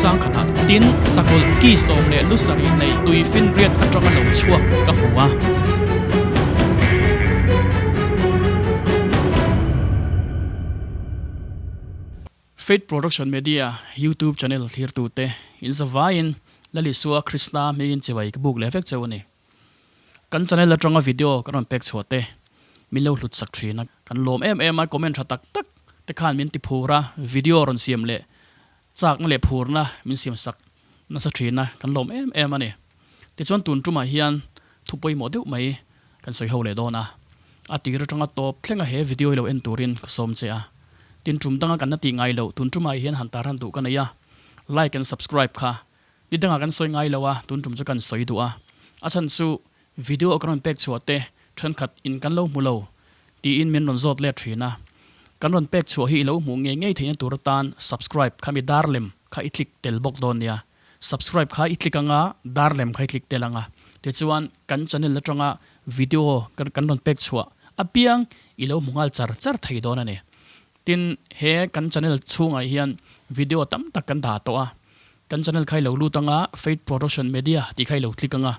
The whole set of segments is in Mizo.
chang khatah tin sakawlh ki sawm leh lu sarih nei tuifinriat atanga lo chhuak ka hmu a. Faith Production Media YouTube channel thlirtute in zavaiin Lal Isua Krista hmingin chibai ka buk leh vek cheu a ni. Kan channel atanga video kan rawn pek chhuah te min lo hlut sak thin a, kan lawm em em a, comment tha tak tak te khan min ti phur a, video rawn siam leh chakna leh phurna min siam sak nasa thin a, kan lawm em em a ni. Tichuan tun tumah hian thu pawimawh deuh mai kan sawi ho leh dawn a, a tir atanga tawp thlenga he video hi lo en turin ka sawm che a, tin tum danga kan la tih ngai loh tun tumah hian han tar han duh ka nei a, like and subscribe kha Ni dangah kan sawi ngai lo a, tun tum chu kan sawi duh a. A chhan chu video kan rawn pek chhuah te thenkhat in kan lo hmu lo tiin min rawn zawt let thin a. Kan rawn pek chhuah hi i lo hmuh ngei ngei theihna tur atan subscribe kha mi dar lem kha i click tel bawk dawn nia. Subscribe kha i click anga dar lem kha i click tel anga. Tichuan kan channel atanga video kan rawn pek chhuah apiang i lo hmu nghal char char thei dawn a ni. Tin, he kan channel chhungah hian video tam tak kan dah tawh a. Kan channel kha i lo lut anga Faith Production Media tih kha i lo click anga,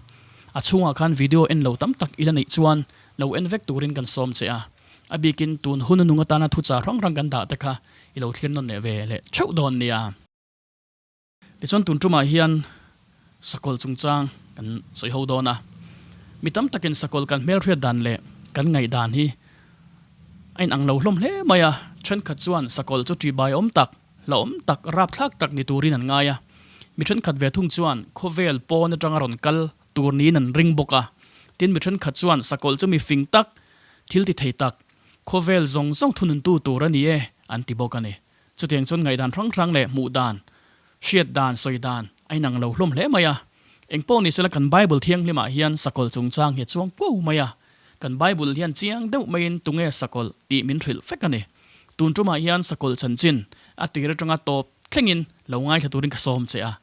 a chhungah khan video en lo tam tak i la neih chuan lo en vek turin kan sawm che a. A bikin tun hun a nung atana thuchah hrang hrang kan dah te kha i lo thlir nawn leh ve leh theuh dawn nia. Tichuan tun tumah hian sakawlh chungchang kan sawi ho dawn a. Mi tam takin sakawlh kan hmelhriat dan leh kan ngaihdan hi a inang lo hlawm hle mai a. Thenkhat chuan sakawlh chu ṭihbai awm tak, Hlauhawm tak, rapthlak tak ni turin an ngai a. Mi thenkhat ve thung chuan khawvel pawn atanga rawn kal tur niin an ring bawk a. Tin, mi thenkhat chuan sakawlh chu mi fing tak, thil ti thei tak, khawvel zawng zawng thununtu tur a ni e an ti bawk a ni. Chutiang chuan ngaihdan hrang hrang leh hmuh dan, hriat dan, sawi dan a inang lo hlawm hle mai a. Engpawh ni sela kan Bible thianghlimah hian sakawlh chungchang hi a chuang kuau mai a. Kan Bible hian chiang deuh maiin tunge sakawlh tih min hrilh vek a ni. Tun tumah hian sakawlh chanchin a tir atanga tawp thlengin lo ngaithla turin ka sawm che a.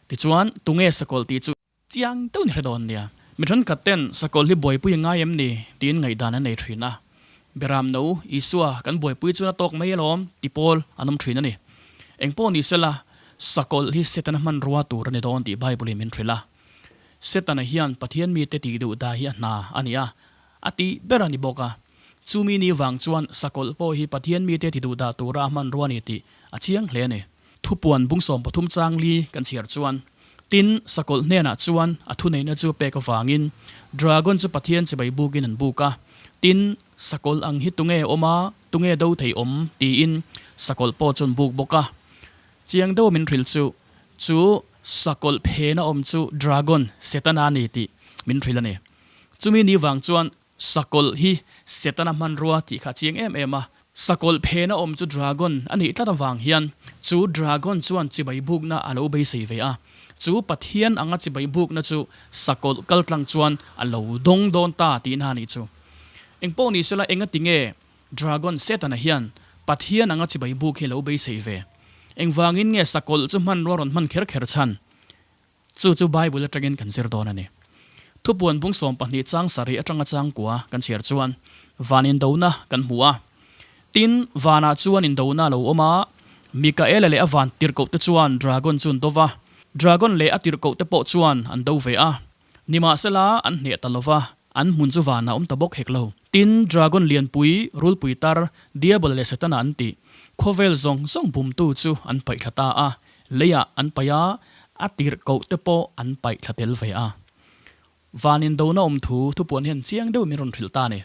Tichuan, tunge sakawlh tih chu chiang deuhin hre dawn nia. Mi thenkhat ten sakawlh hi buaipui a ngai em ni tiin ngaihdan an nei thin a. Beram no, Isua, kan buaipui chuan a tawk mai alawm ti pawl an awm thin a ni. Engpawh ni sela, sakawlh hi Setana hmanrua tur a ni dawn tih Bible-in min hrilh a. Setana hian Pathian mite tih duh dah hi a hna a ni a, a tih ber a ni bawk a. Chumi ni vang chuan sakawlh pawh hi Pathian mite ti duh dah tura a hmanrua a ni tih a chiang hle a ni. Thupuan bung 13 chang li kan chhiar chuan, Tin, sakawlh hnenah chuan a thuneihna chu pek avangin dragon chu Pathian chibai bukin an buk a. Tin, sakawlh ang hi tunge awm a, tunge do thei awm? tiin sakawlh pawh chu an buk bawk a. Chiang deuha min hrilh chu, chu sakawlh phena awm chu dragon, Setana a ni tih min hrilh a ni. Chumi ni vang chuan Sakawlh hi Setana hmanrua tih kha a chiang em em a. Sakawlh phena awm chu dragon a nih tlat avang hian chu dragon chuan chibai bukna a lo beisei ve a. Chu Pathian anga chibai bukna chu sakawlh kaltlang chuan a lo dawng dawn ta tihna a nih chu. Engpawh ni sela engati nge dragon Setana hian Pathian anga chibai buk hi a lo beisei ve? Engvangin nge sakawlh chu hmanrua rawn hman kher kher chhan? Chu chu Bible atangin kan zir dawn a ni. Thupuan bung 12 chang sarih atanga chang kua kan chhiar chuan van indona kan hmu a. Tin, vanah chuan indona a lo awm a, Mikaela leh a van tirhkohte chuan dragon chu an do va, dragon leh a tirhkohte pawh chuan an do ve a. Nimahsela, an hneh ta lo va, an hmun chu vanah awm ta bawk hek lo. Tin, dragon lianpui, rulpui tar, Diabol leh Setana an tih, khawvel zawng zawng bumtu chu an paih thla ta a. Leiah an paih a, a tirhkoh te pawh an paih thla tel ve a. Van indona awm thu thupuan hian chiang deuh min rawn hrilh ta a ni.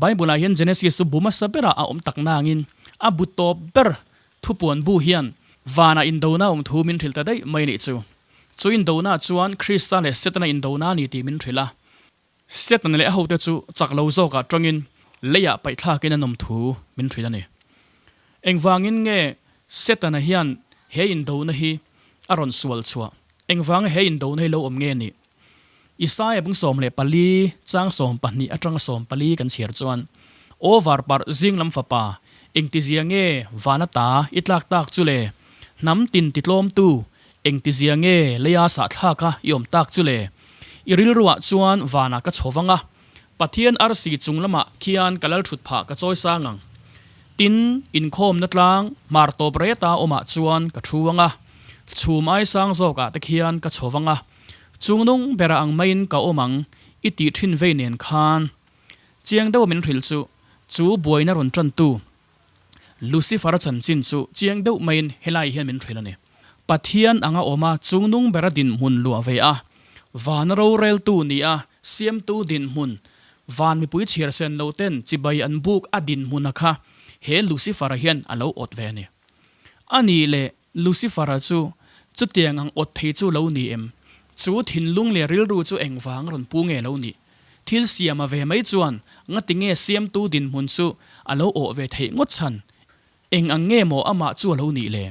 Bible-ah hian Genesis chu bu hmasa berah a awm tak nangin a bu tawp ber thupuan bu hian vanah indona awm thu min hrilh ta daih mai nih chu. Chu indona chuan Krista leh Setana indona a ni tih min hrilh a. Setana leh a hote chu chak lo zawkah tangin leiah paihthlakin an awm thu min hrilh a ni. Engvangin nge Setana hian he indona hi a rawn sual chhuah? Engvanga he indona hi lo awm nge nih? Isaia bung 14 chang 12 atanga 14 kan chhiar chuan, Aw varparh zing lam fapa, engtizia nge vana ta i tlak tak chu le? Hnam tin titlawmtu, engtizia nge leia sahthlaka i awm tak chu le? I rilruah chuan vanah ka chho vang a, Pathian arsi chung lamah khian ka lal thut phah ka chawi sang ang. Tin, inkhawmna tlang hmar tawp reta awmah chuan ka thu ang a. Chhum ai sang zawkah te khian ka chho vang a, chungnung bera ang maiin ka awm ang i tih thin vei nen khan. Chiang deuha min hrilh chu, chu buaina rawn tantu Lucifer-a chanchin chu chiang deuh maiin helai hian min hrilh a ni. Pathian anga awm a, chungnung bera dinhmun luah ve a, van roreltu ni a, siamtu dinhmun, van mipui chhiar sen lo ten chibai an buk a dinhmuna kha he Lucifer-a hian a lo awt ve a ni. A nih leh Lucifer-a chu chutiang ang awt thei chu lo ni em? Chu thinlung leh rilru chu engvang rawn pu nge lo nih? Thil siama ve mai chuan ngati nge siamtu dinhmun chu a lo awh ve theih ngawt chhan? Eng ang nge maw amah chu a lo nih le?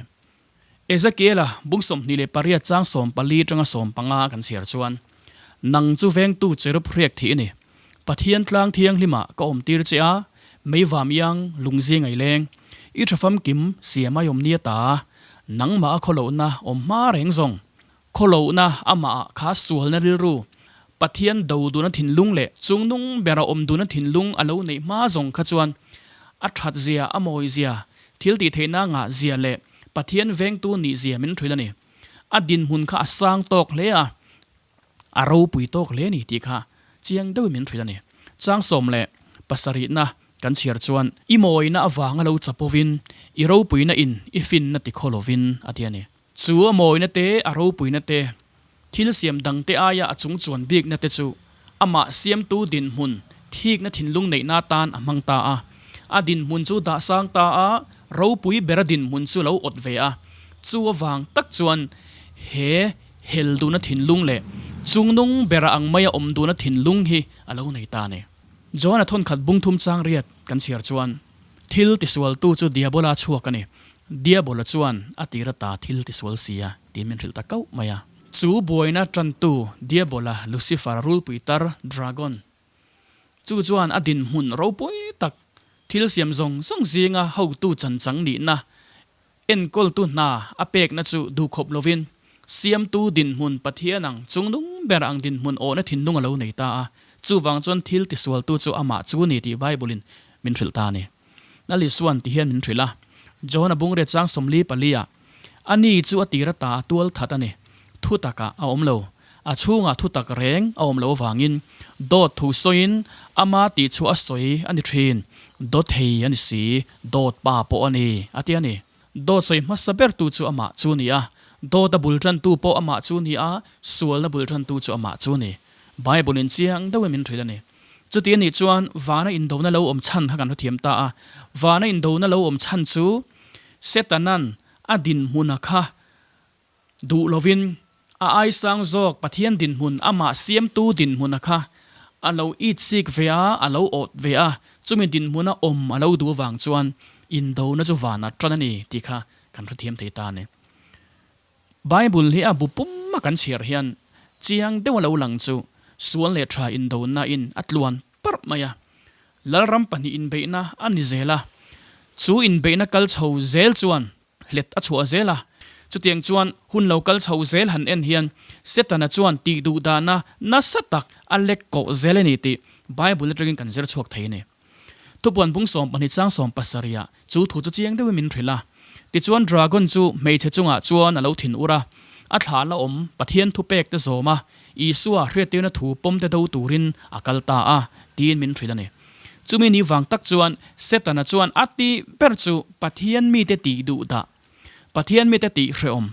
Ezekiela bung 28 chang 14 atanga 15 kan chhiar chuan, Nang chu vengtu cherub hriak thih i ni. Pathian tlang thianghlimah ka awmtir che a, meivam iang lungzi ngaileng, i tha famkim siam ai awm nia ta, nangmah a khawlohna awm hma reng zawng. Khawlohna amah kha sualna rilru, Pathian do duna thinlung leh chungnung bera awm duna thinlung a lo neih hma zawng kha chuan a that zia, a mawi zia, thil tih theihna ngah zia leh Pathian vengtu nih zia min hrilh a ni. A dinhmun kha a sang tawk hle a, a ropui tawk hle a ni tih kha chiang deuhin min hrilh a ni. Chang 17na kan chhiar chuan i mawina avanga lo chapovin, i ropuina in i finna tikhaw lovin a ti a ni. Chu a mawina te, a ropuina te, thil siam dang te aia a chung chuan bikna te chu amah siamtu dinhmun thikna thinlung neihna atan a hmang ta a. A dinhmun chu dah sang ta a, ropui bera dinhmun chu lo awt ve a. Chu avang tak chuan he hel duhna thinlung leh chungnung bera ang maia awm duhna thinlung hi a lo nei ta a ni. Johana thawnkhat bung thum chang riat kan chhiar chuan thil tisualtu chu Diabola chhuak a ni. Diabola chuan a tir ata thil tisual si a tiin min hrilh ta kauh mai a. Chu buaina tantu Diabola, Lucifer, rulpui tar, dragon, chu chuan a dinhmun ropui tak, thil siam zawng zawng zinga hotu chanchang nihna, enkawltu hna a pekna chu duhkhawp lovin, siamtu dinhmun Pathian ang chungnung ber ang dinhmun awhna thinlung a lo nei ta a. Chuvang chuan thil tisualtu chu amah chu ni tih Bible-in min hrilh ta a ni. Lal Isua'n ti hian min hrilh a, John-a bungreh chang 44 ah, Ani chu a tir ata a tual that a ni. Thu takah a awm lo. A chhungah thu tak reng a awm lo avangin dawt thu sawiin ama tih chu a sawi a ni thin. Dawthei a ni si, dawt pa pawh a ni, a ti a ni. Dawt sawi hmasa bertu chu amah chu a ni a, dawta bul tantu pawh amah chu a ni a, sualna bul tantu chu amah chu a ni. Bible-in chiang deuhin min hrilh a ni. Chuti anih chuan vana indona lo awm chhan kha kan hrethiam ta a. Vana indona lo awm chhan chu Setanan a dinhmuna kha duh lovin a aisang zawk Pathian dinhmun amah siamtu dinhmuna kha a lo itsik ve a, a lo awt ve a, chumi dinhmuna awm a lo duh avang chuan indona chu vanah tan a ni tih kha kan hrethiam thei ta a ni. Bible hi a bu pum a kan chhiar hian chiang deuh a lo lang chu sual leh tha indona in a tluan parh mai a. Lalram pahnih inbeihna a ni zel a, chu inbeihna kal chho zel chuan hlet a chhuah zel a. Chutiang chuan hun lo kal chho zel han en hian Setana chuan tih duh dahna nasa tak a lek kawh zel a ni tih Bible atangin kan zir chhuak thei a ni. Thupuan bung 12 chang 17 ah chu thu chu chiang deuhin min hrilh a. Tichuan dragon chu hmeichhe chungah chuan a lo thin ur a, a thla la awm Pathian thupek te zawm a, Isua hriattirna thu pawm te do turin a kal ta a, tiin min hrilh a ni. Chumi ni vang tak chuan Setana chuan a tih ber chu Pathian mite tih duh dah, Pathian mite tih hrehawm,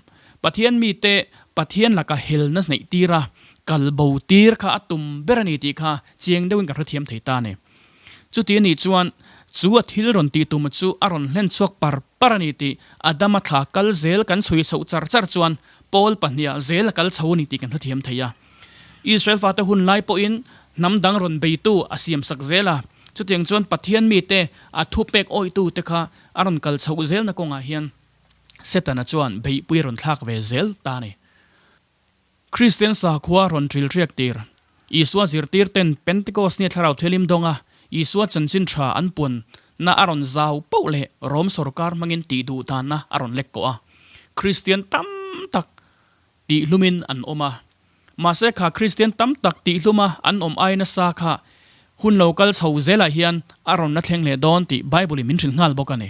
Pathian mite Pathian laka helna neih tir a, kal bo tir kha a tum ber a ni tih kha chiang deuhin kan hrethiam thei ta a ni. Chuti a nih chuan, chu a thil rawn tih tum chu a rawn hlen chhuak par par a ni tih Adama thla kal zel kan chhui chhoh char char chuan Paul pahniha zel a kal chho a ni tih kan hrethiam thei a. Israel fate hun lai pawhin hnam dang rawn beitu a siam sak zel a, chutiang chuan Pathian mite a thupek awihtute kha a rawn kal chhoh zelna kawngah hian Setana chuan beihpui a rawn thlak ve zel ta a ni. Kristian sakhua rawn ṭil hriak tir. Isua zirtir ten Pentecost nia thlarau thialim dawnga Isua chanchin ṭha an puan na a rawn zau poh leh Rom sawrkar hmangin tih duh danna a rawn lek kawh a. Kristian tam tak tihhlumin an awm a. Mahse kha Kristian tam tak tihhluma an awm ai nasa kha hun lo kal chho zelah hian a rawn la thleng leh dawn tih Bible in min hrilh nghal bawk a ni.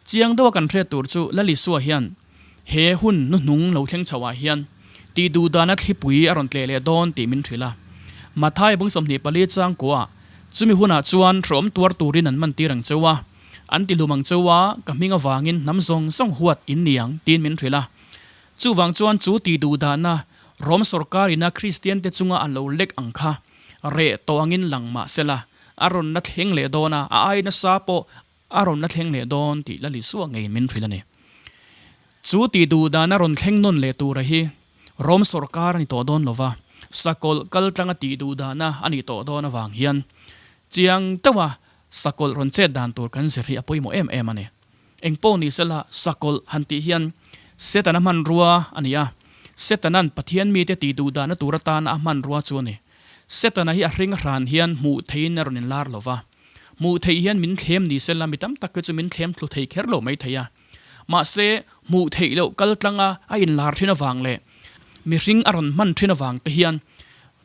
Chiang deuha kan hriat tur chu Lal Isua hian. He hun hnuhnung lo thleng chhoh ah hian tih duh dana thlipui a rawn tleh leh dawn tih min hrilh a. Matthai bung 24 chang kuah chumi hunah chuan hrawm tuar turin an man tir ang cheu a, an ti hlum ang cheu a, ka hming avangin hnam zawng zawng huat in ni ang tiin min hrilh a. Chuvang chuan chu tih duh dana Rom sorkar ina Kristian te chunga a lo lek ang kha reh tawh angin lang mah sela a rawn la thleng leh dawn a, a ai nasa pawh A rawn la thleng leh dawn tih Lal Isua ngeiin min hrilh a ni. Chu tih duh dana rawn thleng nawn leh tura hi Rom sawrkar a ni tawh dawn lova, sakawlh kal tlanga tih duh dana a nih tawh dawn avang hian chiang deuha sakawlh rawn chet dan tur kan zir hi a pawimawh em em a ni. Engpawh ni sela sakawlh han tih hian Setana hmanrua a ni a, Setana'n Pathian mite tih duh dana tur atana a hmanrua chu a ni. Setana hi a hring a hran hian hmuh theihin a rawn inlar lova. Hmuh theih hian min thlem ni sela mi tam tak hi chu min thlem thlu thei kher lo mai thei a. Mahse, hmuh theih loh kal tlanga a inlar thin avang leh mihring a rawn hman thin avang te hian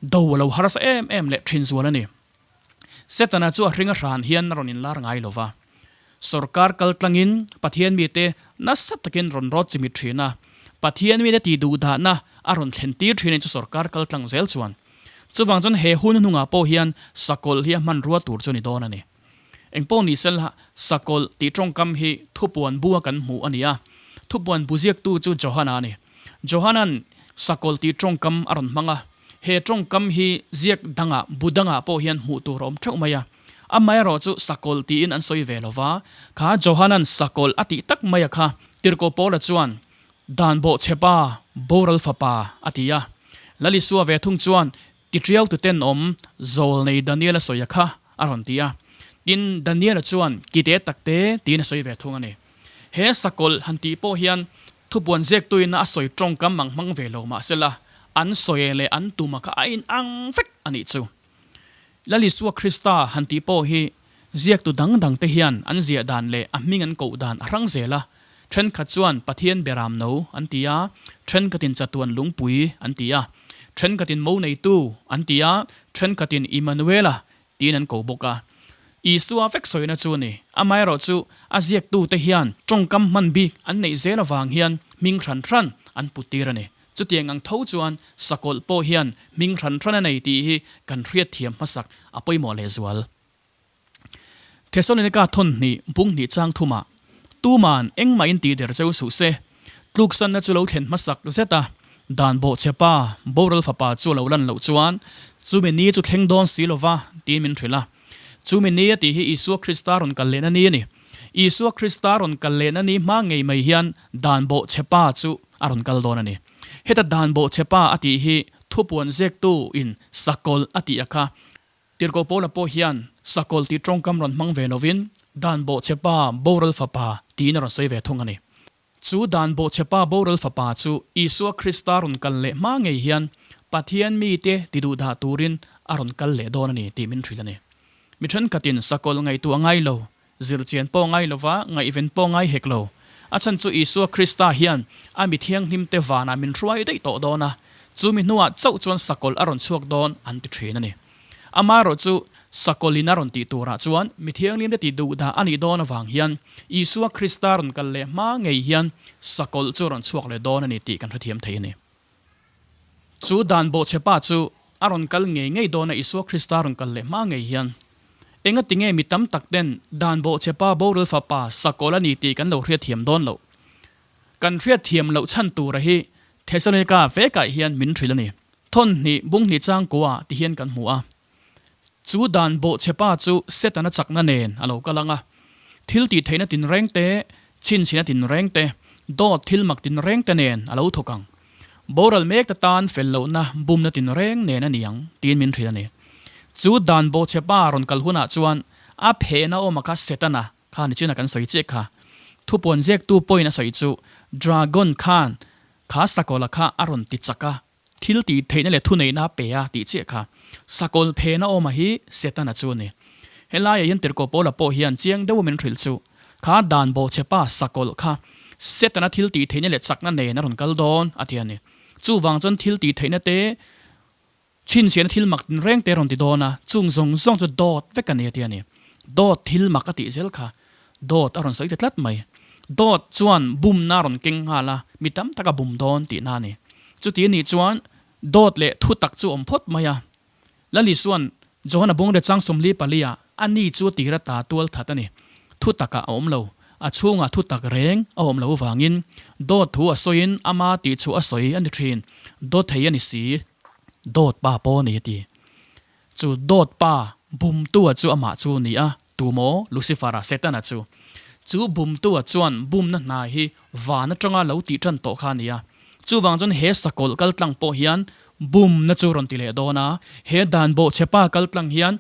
do a lo harsa em em leh thin zual a ni. Setana chu a hring a hran hian a rawn inlar ngai lo va. Sorkar kal tlangin Pathian mite nasa takin rawn rawt chimit thin a. Pathian mite tih duhdahna a rawn thlen tir thin a ni chu sorkar kal tlang zel chuan. Chuvang chuan he hun hnungah pawh hian sakawlh hi a hmanrua tur chu a ni dawn a ni. Engpawh ni sela, sakawlh tih tawngkam hi thupuan bu a kan hmuh a ni a. Thupuan bu ziaktu chu Johana a ni. Johana'n sakawlh tih tawngkam a rawn hmang a. He tawngkam hi ziak dangah, bu dangah pawh hian hmuh tur a awm theuh mai a. Amaherawh chu sakawlh tiin an sawi ve lo va. Kha Johana'n sakawlh a tih tak mai a kha Tirhkoh Paula chuan Dan bawhchhepa, boral fapa, a ti a. Lalisua ve thung chuan, Tiṭiau tuten awm, zawl nei Daniel-a sawi a kha, a rawn ti a. Tin, Daniel-a chuan, Kite takte, tiin a sawi ve thung a ni. He sakawlh han tih pawh hian thupuan ziaktuina a sawi tawngkam ang hmang ve lo mahsela, an sawi leh an tum a kha a inang vek a nih chu. Lal Isua Krista han tih pawh hi ziaktu dang dangte hian an ziah dan leh a hming an koh dan a hrang zel a. Thenkhat chuan Pathian Beram No an ti a, thenkhatin Chatuan Lungpui an ti a, thenkhatin Mo Neitu an ti a, thenkhatin Immanuela tiin an ko bawk a. Isua vek sawina chu a ni. Amaherawhchu a ziaktute hian tawngkam hman bik an neih zel avang hian hming hran hran an put tir a ni. Chutiang ang tho chuan sakawlh pawh hian hming hran hran a nei tih hi kan hriatthiam hmasak a pawimawh lehzual. Thesalonika thawn hnih bung hnih chang thumah, Tuman engmah in tih der cheu suh se, tluksanna chu lo thlen hmasak zet a, dan bawhchhe pa, boral fapa chu a lo lan loh chuan chumi ni chu thleng dawn si lova, tiin min hrilh a. Chumi ni a tih hi Isua Krista rawn kal lehna ni a ni. Isua Krista rawn kal lehna ni hma ngei mai hian dan bawhchhe pa chu a rawn kal dawn a ni. Heta dan bawhchhe pa a tih hi thupuan ziaktu in sakawlh a tih a kha. Tirhkoh Paula pawh hian sakawlh tih tawngkam rawn hmang ve lovin dan bawhchhe pa boral fapa tiin a rawn sawi ve thung a ni. Chu dan bawhchhe pa boral fapa chu Isua Krista rawn kal leh hma ngei hian Pathian mite ti duh dah turin a rawn kal leh dawn a ni tih min hrilh a ni. Mi thenkhatin sakawlh ngaihtuah ngai lo Zirchian pawh ngai lova, ngaihven pawh ngai hek lo. A chhan chu Isua Krista hian a mi thianghlimte vanah min hruai daih tawh dawn a, chu mi hnuah chauh chuan sakawlh a rawn chhuak dawn an ti thin a ni. Amaherawh chu sakawlhin a rawn tih turah chuan mi thianghlimte tih duh dah a nih dawn avang hian Isua Krista rawn kal leh hma ngei hian sakawlh chu a rawn chhuak leh dawn a ni tih kan hrethiam thei a ni. Chu dan bawhchhe pa chu a rawn kal ngei ngei dawn a Isua Krista rawn kal leh hma ngei hian. Enga tinge mi tam tak ten dan bawhchhe pa boral fapa sakawl a ni tih kan lo hriatthiam dawn loh. Kan hriatthiam loh chhan tura hi Thesalonika vekah hian min hrilh a ni. Thawn hnih bung hnih changkua ti hian kan hmu a. Chu dan bawhchhe pa chu Setana chakna nen a lo kal ang a. Thil tih theihna tinreng te, chhinchhina tinreng te, dawt thil mak tinreng te nen a lo thawk ang. Boral mek te tan fel lohna bumna tinreng nen a ni ang, tiin min hrilh a ni. Chu dan bawhchhe pa rawn kal hunah chuan a phehna awm a kha Setana kha ni chin a kan sawi chiah kha. Thupuan ziaktu pawhin a sawi chu Dragon khan kha sakawla kha a rawn ti chak a, Thil tih theihna leh thuneihna a pe a tih chiah kha Sakawlh phena awma hi Setana chu a ni. Helaiah hian Tirhkoh Paula pawh hian chiang deuha min hrilh chu kha dan bawhchhe pa Sakawlh kha Setana thil tih theihna leh chakna nen a rawn kal dawn a ti a ni. Chuvang chuan thil tih theihna te chhinchhiahna thil mak tinreng te a rawn ti dawn a, chung zawng zawng chu dawt vek a ni a ti a ni. Dawt thil mak a tih zel kha dawt a rawn sawi ta tlat mai. Dawt chuan bumna a rawn keng nghal a, mi tam tak a bum dawn tihna a ni. Chuti anih chuan dawt leh thutak chu a awm phawt mai a. Lali chuan Johana bungreh chang 44 ah a ni chu a tir ata tual that a ni. Thutakah a awm lo. A chhungah thutak reng a awm lo vangin dawt thu a sawiin ama tih chu a sawi a ni thin. Dawt thei a ni si. Dawt pa pawh a ni a ti. Chu dawt pa bumtua chu amah chu a ni a, tumaw Lucifer-a, Setana chu. Chu bumtua chuan bumna hna hi van atanga lo tih tan tawh kha a ni a. Chuvang chuan he sakawlh kaltlang pawh hian bumna chu rawn ti leh dawn a, he dan bawhchhepa kaltlang hian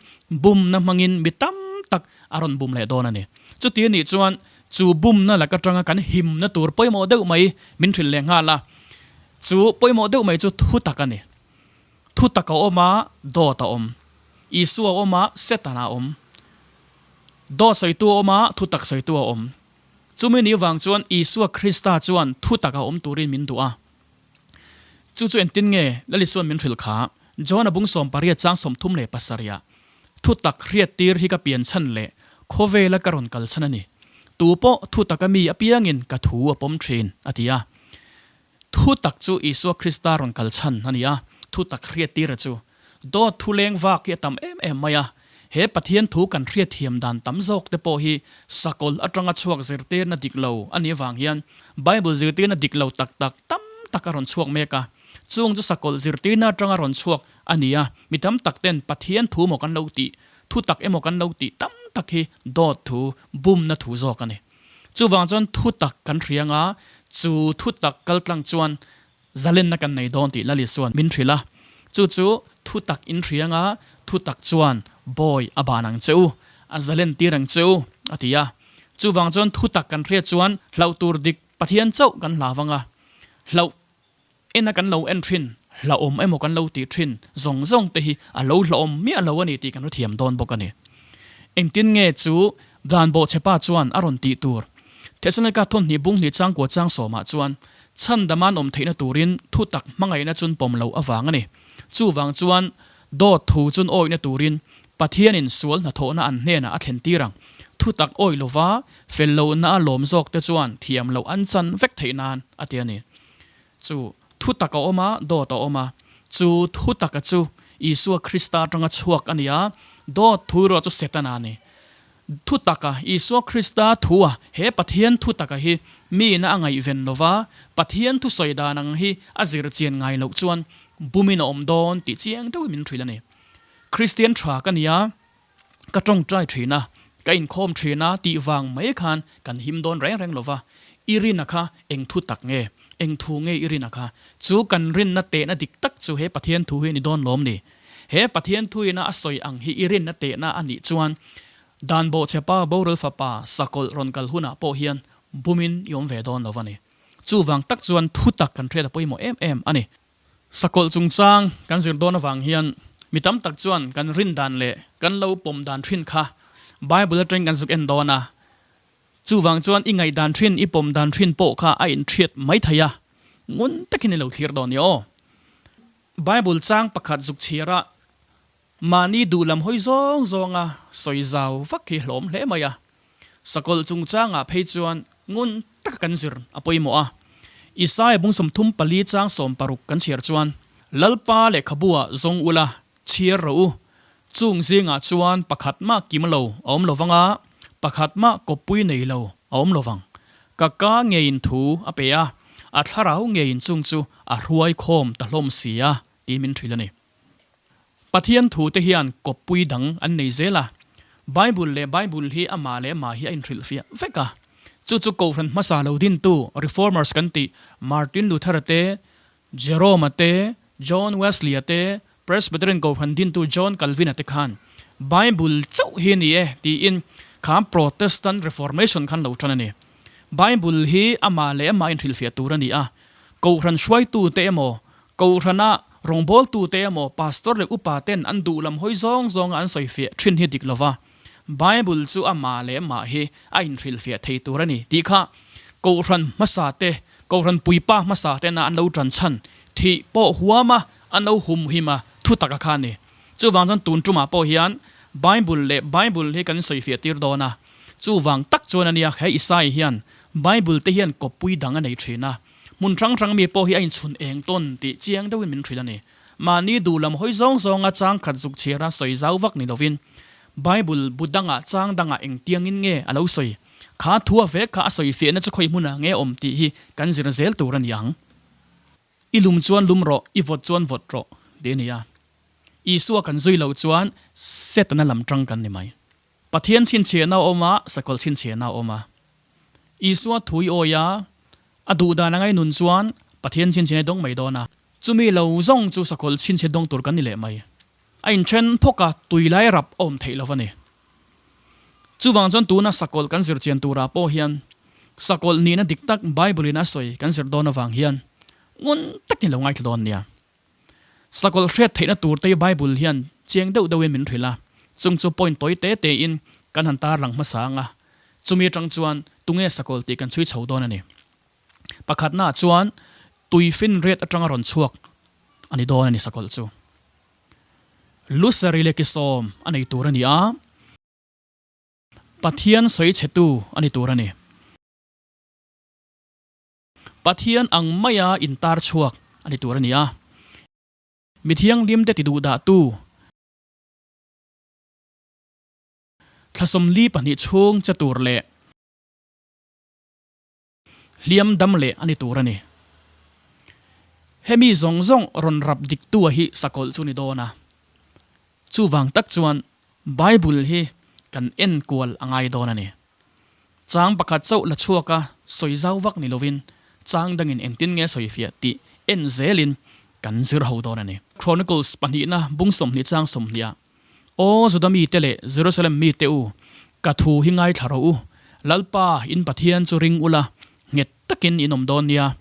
bumna hmangin mi tam tak a rawn bum leh dawn a ni. Chuti anih chuan chu bumna lak atanga kan himna tur pawimawh deuh mai min hrilh leh nghal a, chu pawimawh deuh mai chu thutak a ni. Thutak a awm a, dawt a awm. Isua a awm a, Setana a awm. Dawt sawitu a awm a, thutak sawitu a awm. Chumi ni vang chuan Isua Krista chuan thutak a awm turin min duh a. Chu chu engtin nge Lal Isua'n min hrilh kha? John-a bung 18 chang 37 ah, Thutak hriattir hi ka pian chhan leh khawvela ka rawn kal chhan a ni. Tu pawh thutaka mi apiangin ka thu a pawm thin, a ti a. Thutak chu Isua Krista rawn kal chhan a ni a, thutak hriattira chu dawt thu leng vak hi a tam em em mai a. He Pathian thu kan hriatthiam dan tam zawk te pawh hi sakawlh atanga chhuak zirtirna dik lo a nih avang hian Bible zirtirna dik lo tak tak tam tak a rawn chhuak mek a. Chung chu sakawlh zirtirna atanga rawn chhuak a ni a, mi tam tak ten Pathian thu maw kan lo tih, thutak emaw kan lo tih tam tak hi dawt thu, bumna thu zawk a ni. Chuvang chuan thutak kan hria anga chu thutak kaltlang chuan zalenna kan nei dawn tih Lali chuan min hrilh a. Chu chu thutak in hria anga thutak chuan bawi a ban ang che u, a zalen tir ang che u a ti a. Chuvang chuan thutak kan hriat chuan hlauh tur dik Pathian chauh kan hlau anga hlauh Ena kan lo en thin, hlauhawm emaw kan lo tih thin zawng zawng te hi a lo hlauhawm miah lo a ni tih kan hrethiam dawn bawk a ni. Engtin nge chu dan bawhchhepa chuan a rawn tih tur? Thesalonika thawnhnih bung hnih changkua chang sawmah chuan chhandama an awm theihna turin thutak hmangaihna chun pawm loh avang a ni. Chuvang chuan dawt thu chun awihna turin Pathianin sual hnathawhna an hnenah a thlen tir ang. Thutak awih lova fel lohna a lawm zawk te chuan thiam loh an chan vek theih nan a ti a ni. Chu thu tak a awm a, dawt a awm a. Chu thu taka chu Isua Krista atanga chhuak a ni a, dawt thu erawh chu Setana a ni. Thu taka, Isua Krista thua he Pathian thu taka hi miin a ngaihven lo va, Pathian thu sawi dan ang hi a zir chian ngai loh chuan bumin a awm dawn tih chiang deuhin min hrilh a ni. Kristian tha ka ni a. Ka tawngtai thin a, ka inkhawm thin a tih vang mai khan kan him dawn reng reng lova, i rin a kha eng thu tak nge, eng thu nge i rin a kha? Chu kan rinna tehna dik tak chu he Pathian thu hi a ni dawn lawm ni? He Pathian thuina a sawi ang hi i rinna tehna a nih chuan dan bawhchhepa boral fapa sakawlh rawn kal hunah pawh hian bumin i awm ve dawn lo va ni. Chuvang tak chuan thu tak kan hriat a pawimawh em em a ni. Sakawlh chungchang kan zir dawn avang hian mi tam tak chuan kan rin dan leh kan lo pawm dan thin kha Bible atangin kan zuk en dawn a. Chuvang chuan i ngaihdan thin, i pawm dan thin pawh kha a inhriat mai thei a, ngun takin i lo thlir dawn ni aw. Bible chang pakhat zuk chhiar a, Mahni duh lam hawi zawng zawnga sawi zau vak hi hlawm hle mai a. Sakawlh chungchangah phei chuan ngun taka kan zir a pawimawh a. Isaia bung 34 chang 60 kan chhiar chuan, Lalpa lehkhabu-ah zawng ula, chhiar rawh u. Chung zingah chuan pakhat mah kim lo a awm lovang a, pakhat mah kawppui nei lo a awm lovang. Ka ka ngeiin thu a pe a, a thlarau ngeiin chung chu a hruai khawm ta hlawm si a, tiin min hrilh a ni. Pathian thu te hian kawppui dang an nei zel a, Bible leh Bible hi amah leh amah hi a inhrilhfiah vek a. Chu chu Kohhran hmasa lo dintu Reformers kan tih Martin Luther-a te, Jerome-a te, John Wesley-a te, Presbyterian Kohhran dintu John Calvin-a te khan Bible chauh hi a ni e tiin kha Protestant Reformation khan lo tan a ni. Bible hi amah leh amah a inhrilhfiah tur a ni a, Kohhran hruaitute emaw Kohhrana rawngbawltute emaw pastor leh upa ten an duh lam hawi zawng zawnga an sawifiah thin hi dik lova, Bible chu amah leh amah hi a inhrilhfiah thei tur a ni tih kha Kohhran hmasa te, Kohhran puipa hmasa tena an lo tan chhan thih pawh huama an lo humhim a thu taka kha a ni. Chuvang chuan tun tumah pawh hian Bible leh Bible hi kan sawifiah tir dawn a, chuvang tak chuan a nia he Isai hian. Bible te hian kawppui dang a nei thin a, hmun hrang hrang mi pawh hi a inchhun eng tawn tih chiang deuhin min hrilh a ni. Mahni duh lam hawi zawng zawnga chang khat zuk chhiara sawi zau vak ni lovin, Bible bu dangah chang dangah engtiangin nge a lo sawi? Kha thu a vek kha a sawi fiahna chu khawi hmunah nge awm tih hi kan zir zel tur a ni ang. I lum chuan lum rawh, i vawt chuan vawt rawh, tih a ni a. Isua kan zui loh chuan Setana lam tang kan ni mai. Pathian chhinchhiahna a awm a, sakawlh chhinchhiahna a awm a. Isua thu i awi a, a duh dan anga i nun chuan Pathian chhinchhiahna i dawng mai dawn a. Chumi lo zawng chu sakawlh chhinchhiah dawng tur kan ni leh mai. A inthen phawk a, tui lai rap a awm theih lo a ni. Chuvang chuan tuna sakawlh kan zir chian turah pawh hian sakawlh nihna dik tak Bible-in a sawi kan zir dawn avang hian ngun takin lo ngaithla dawn nia. Sakawlh hriat theihna tur te hi Bible hian chiang deuh deuhin min hrilh a, chung chu point tawi te tein kan han tarlang hmasa ang a, chumi atang chuan tunge sakawlh tih kan chhui chho dawn a ni. Pakhatnaah chuan tui finriat atanga rawn chhuak a ni dawn a ni sakawlh chu. Lusari leh kisawm a nei tur a ni a, Pathian sawi chhetu a ni tur a ni. Pathian ang maia intar chhuak a ni tur a ni a, mi thianghlimte ti duhdahtu thla 42 chhung che tur leh hliam dam leh a ni tur a ni. Hemi zawng zawng rawn rap diktua hi sakawlh chu ni dawn a, chuvang tak chuan Bible hi kan enkual a ngai dawn a ni. Chang pakhat chauh la chhuak a sawi zau vak ni lovin chang dangin engtin nge sawi fiah tih en zelin kan zir ho dawn a ni. Chronicles pahnihna bung 20 chang 20 ah, Aw Juda mite leh Jerusalem mite u, ka thu hi ngaithla rawh u, Lalpa in Pathian chu ring ula, nghet takin in awm dawn nia,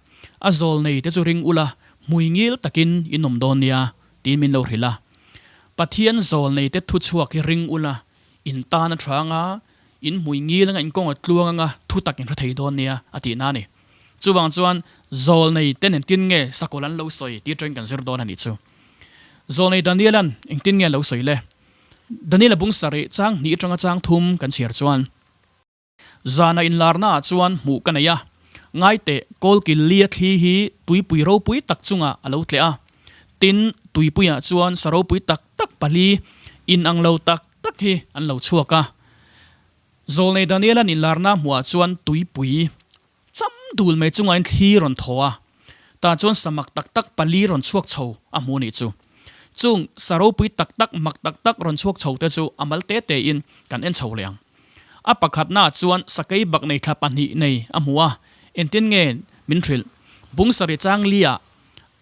a zawlnei te chu ring ula, hmui ngil takin in awm dawn nia, tiin min lo hrilh a. Pathian zawlnei te thu chhuak hi ring ula, in tan a tha anga, In hmui ngil anga in kawng a tluang anga thu tak in hre thei dawn nia a tih na a ni. Chuvang chuan zawlnei ten engtin nge sakawlh an lo sawi tih atangin kan zir dawn a nih chu. Zawlnei Daniela'n engtin nge a lo sawi le? Daniela bung sarih chang hnih atanga chang thum kan chhiar chuan, Zana inlarna ah chuan hmuh ka nei a, ngaiteh kawlkil li a thli hi tuipui ropui tak chungah a lo tleh a. Tin, tuipuiah chuan sa ropui tak tak pali inang lo tak tak hi an lo chhuak a. Zawlnei Daniela inlarna hmuhah chuan tuipui cham dul mai chungain thli rawn thaw a, tah chuan sa mak tak tak pali rawn chhuak chho a hmu nih chu. Chung sa ropui tak tak mak tak tak rawn chhuak chho te chu a mal te tein kan en chho leh ang. A pakhatnaah chuan sakei bak nei thla pahnih nei a hmu a, engtin nge min hrilh? Bung sarih chang liah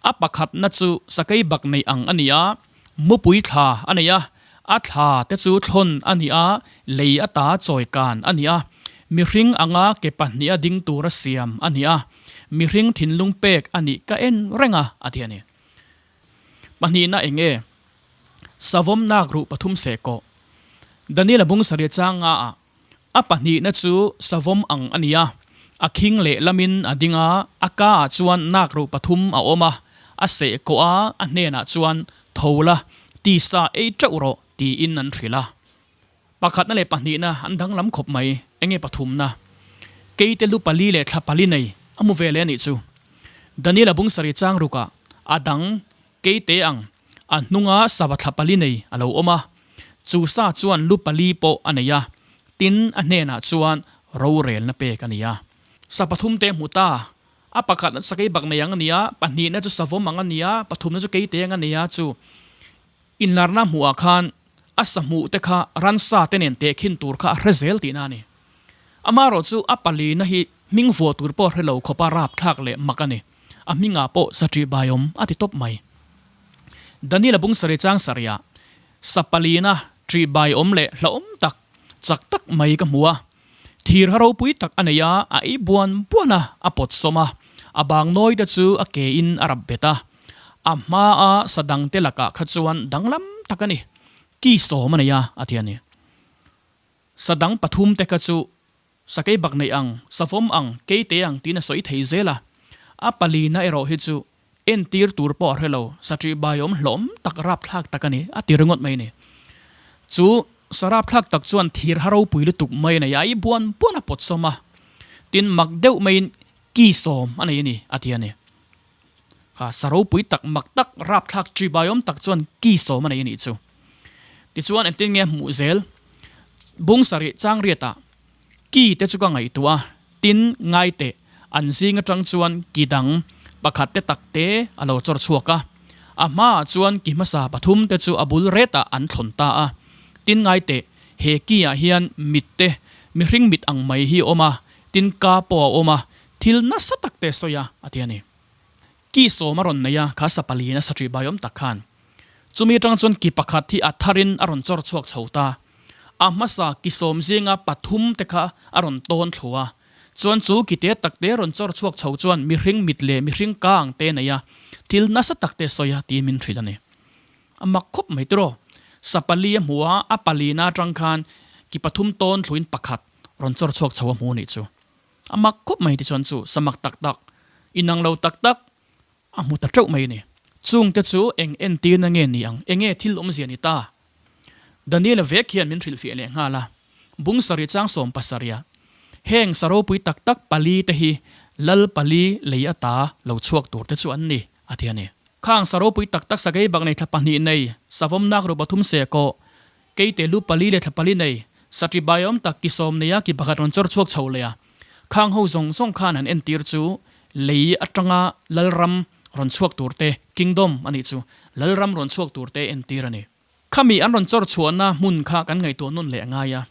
A pakhatna chu sakei bak nei ang a ni a, mupui thla a nei a, a thla te chu thlawn a ni a, lei ata chawi kan a ni a, mihring anga ke pahniha ding tura siam a ni a, mihring thinlung pek a nih ka en reng a, a ti a ni. Pahnihna eng nge? Savawm nak ruh pathum seh kawh. Daniel-a bung sarih chang nga ah A pahnihna chu savawm ang a ni a, a khing lehlamin a ding a, a kaah chuan nak ruh pathum a awm a, a seh kawh a, a hnenah chuan, Tho la, tisa ei teuh rawh, tiin an hrilh a. Pakhatna leh pahnihna an danglam khawp mai, enge pathumna? Keite lu pali leh thla pali nei a hmu ve leh a nih chu. Daniel-a bung sarih chang rukah a dang Keite ang, a hnunga sava thla pali nei a lo awm a, chu sa chuan lu pali pawh a nei a, tin a hnenah chuan rorelna pek a ni a. Sa pathumte hmu ta, a pakhatna chu sakei bak nei ang a ni a, pahnihna chu savawm ang a ni a, pathumna chu keite ang a ni a, chu inlarna hmuhah khan a sa hmuh te kha ransa te nen tehkhin tur kha a hre zel tihna a ni. Amaherawh chu a palina hi hming vuah tur pawh a hre lo khawpa rapthlak leh mak a ni. A hmingah pawh Saṭih Baiawm a ti tawp mai. Daniel-a bung sarih chang sarihah sa palina ṭih baiawm leh hlauhawm tak, chak tak mai ka hmu a. Thir ha ropui tak a nei a, a ei buan buan a, a pawt sawm a, a bang nawi te chu a ke in a rap bet a. A hmaa sa dangte lakah kha chuan danglam tak a ni. Ki sawm a nei a, a ti a ni. Sa dang pathum te kha chu Sakei bak neih ang, savawm ang, keite ang tiin a sawi thei zel a. A palina erawh hi chu entir tur pawh a hre lo, saṭih baiawm hlawm tak rapthlak tak a ni, a ti ringawt mai a ni. Chu sa rapthlak tak chuan thir ha ropui lutuk mai a nei a, i buan buan a pawt sawm a. Tin, mak deuh maiin ki sawm a nei a ni, a ti a ni. Kha sa ropui tak, mak tak, rapthlak ṭibaiawm tak chuan ki sawm a nei a nih chu. Tichuan, engtin nge a hmuh zel? Bung sarih chang riatah ki te chu ka ngaihtuah a, tin, ngai teh, an zing atang chuan ki dang pakhat te tak te a lo chawr chhuak a. A hmaah chuan ki hmasa pathum te chu a bul retah an thlawn ta a. Tin, ngai teh, he ki ah hian mit te, mihring mit ang mai hi a awm a, tin ka pawh a awm a, thil nasa tak te sawi a, a ti a ni. Ki sawm a rawn nei a, kha sa paliin a sa ṭih bai awm tak khan. Chumi aṭang chuan ki pakhat hi a tharin a rawn chawr chhuak chho ta. A hmasa ki sawm zinga pathum te kha a rawn tawn thlu a. Chuan chu ki te tak te rawn chawr chhuak chho chuan mihring mit leh mihring ka ang te nei a, thil nasa tak te sawi a tiin min hrilh a ni. A mak khawp mai tiraw? Sa pali a hmu a, a palina aṭang khan ki pathum tawn thluin pakhat rawn chawr chhuak chho a hmu a nih chu. A mak khawp mai tichuan chu samak tak tak, inang lo tak tak a hmu ta teuh mai a ni. Chungte chu eng entirna nge ni ang? Enge thil awmzia ni ta? Daniela vek hian min hrilhfiah leh nghal a, Bung sarih chang sawm pasarih a, heng sa ropui tak tak pali te hi lal pali lei ata lo chhuak tur te chu an ni, a ti a ni. Khang sa ropui tak tak sakei bak nei thla pahnih nei, savawmnak ru pathum seh kawh, Keite lu pali leh thla pali nei, satri baiawm tak ki sawm neia ki pakhat rawn chawr chhuak chho leh a, khang ho zawng zawng khan an entir chu lei atanga Lalram rawn chhuak tur te, Kingdom, a nih chu, Lalram rawn chhuak tur te entir a ni. Khami an rawn chawr chhuahna hmun kha kan ngaihtuah nawn leh a ngai a,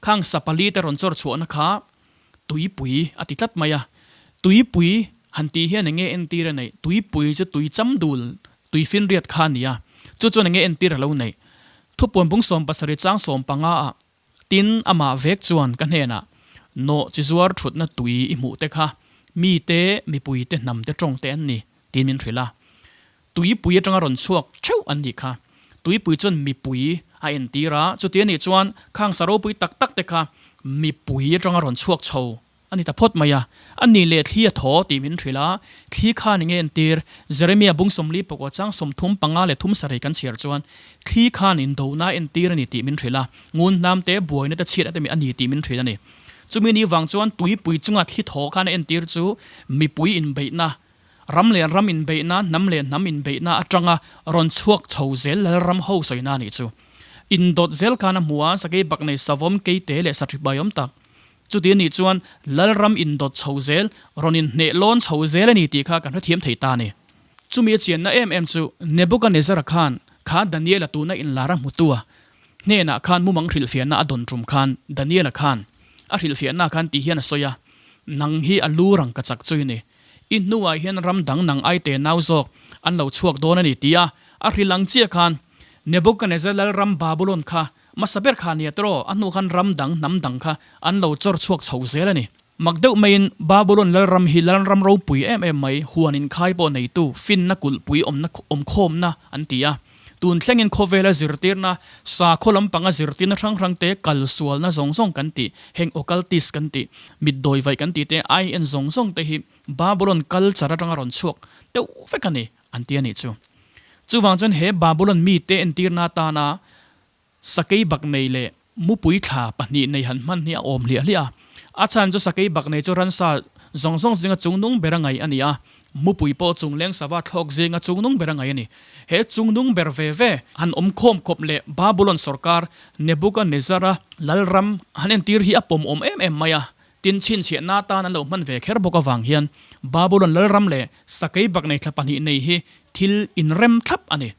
khang sa pali te rawn chawr chhuahna kha tuipui a ti tlat mai a, tuipui han tih hian enge entir a neih, tuipui chu tui cham dul Tuifinriat kha a ni a, chu chuan enge entir a lo neih? Thupuan bung 70 chang 15 ah tin amah vek chuan ka hnenah, Nawh chi zuar thutna tui i hmuh te kha mi te, mipui te, hnam te, tawng te an ni, tiin min hrilh a. Tuipui atanga rawn chhuak theuh an nih kha. Tuipui chuan mipui a entir a, chuti a nih chuan khang sa ropui tak tak te kha mipui atanga rawn chhuak chho A ni ta phawt mai a, a ni leh thli a thaw tih min hrilh a, thli khan enge entir? Jeremia bung 40 pakua chang 30 panga leh thum sarih kan chhiar chuan thli khan indona entir a ni tih min hrilh a, ngun hnam te buaina te chhiat a ni tih min hrilh a ni. Chumi ni vang chuan tuipui chunga thli thaw khan a entir chu mipui inbeihna, ram leh ram inbeihna, hnam leh hnam inbeihna atanga rawn chhuak chho zel lalram ho sawina a nih chu. Indawt zel khan a hmu a, sakei baknei savawm keite leh sathripai awm tak. Chuti a nih chuan Lalram indawt chho zel, rawn inhneh lawn chho zel a ni tih kha kan hrethiam thei ta a ni. Chumi a chianna em em chu Nebukanezzara khan kha Daniela tuna inlar a hmutu a hnenah khan mumang hrilhfiahna a dawn tum khan Daniela khan a hrilhfiahna khan ti hian a sawi a, Nang hi a lu rang ka chak chu i ni. I hnuah hian ram dang nang ai te nau zawk an lo chhuak dawn a ni ti a a hrilh ang chiah khan Nebukanezzar Lalram Babulon kha Hmasa ber kha nia tawh, a hnu khan ram dang, hnam dang kha an lo chawr chhuak chho zel a ni. Mak deuh maiin Babulon lalram hi lalram ropui em em mai, huan inkhai pawh neitu, finna kulhpui awmna awmkhawmna an ti a. Tun thlengin khawvela zirtirna, sakhaw lampanga zirtirna hrang hrang te, kalsualna zawng zawng kan tih, heng occultist kan tih, mitdawi vaih kan tih te, ai en zawng zawng te hi Babulon culture atanga rawn chhuak deuh vek a ni an ti a nih chu. Chuvang chuan he Babulon mite entirna atana Sakei bak nei leh mupui thla pahnih nei han hman hi a awm hliah hliah a. A chhan chu sakei bak nei chu ransa zawng zawng zinga chungnung ber a ngaih a ni a, mupui pawh chungleng sava thlawk zinga chungnung ber a ngaih a ni. He chungnung ber ve ve han awm khawm khawp leh Babulon sorkar Nebukanezzar-a lalram han entir hi a pawmawm em em mai a, tin chhinchhiahna atan an lo hman ve kher bawk avang hian Babulon lalram leh sakei bak nei thla pahnih nei hi thil inrem thlap a ni.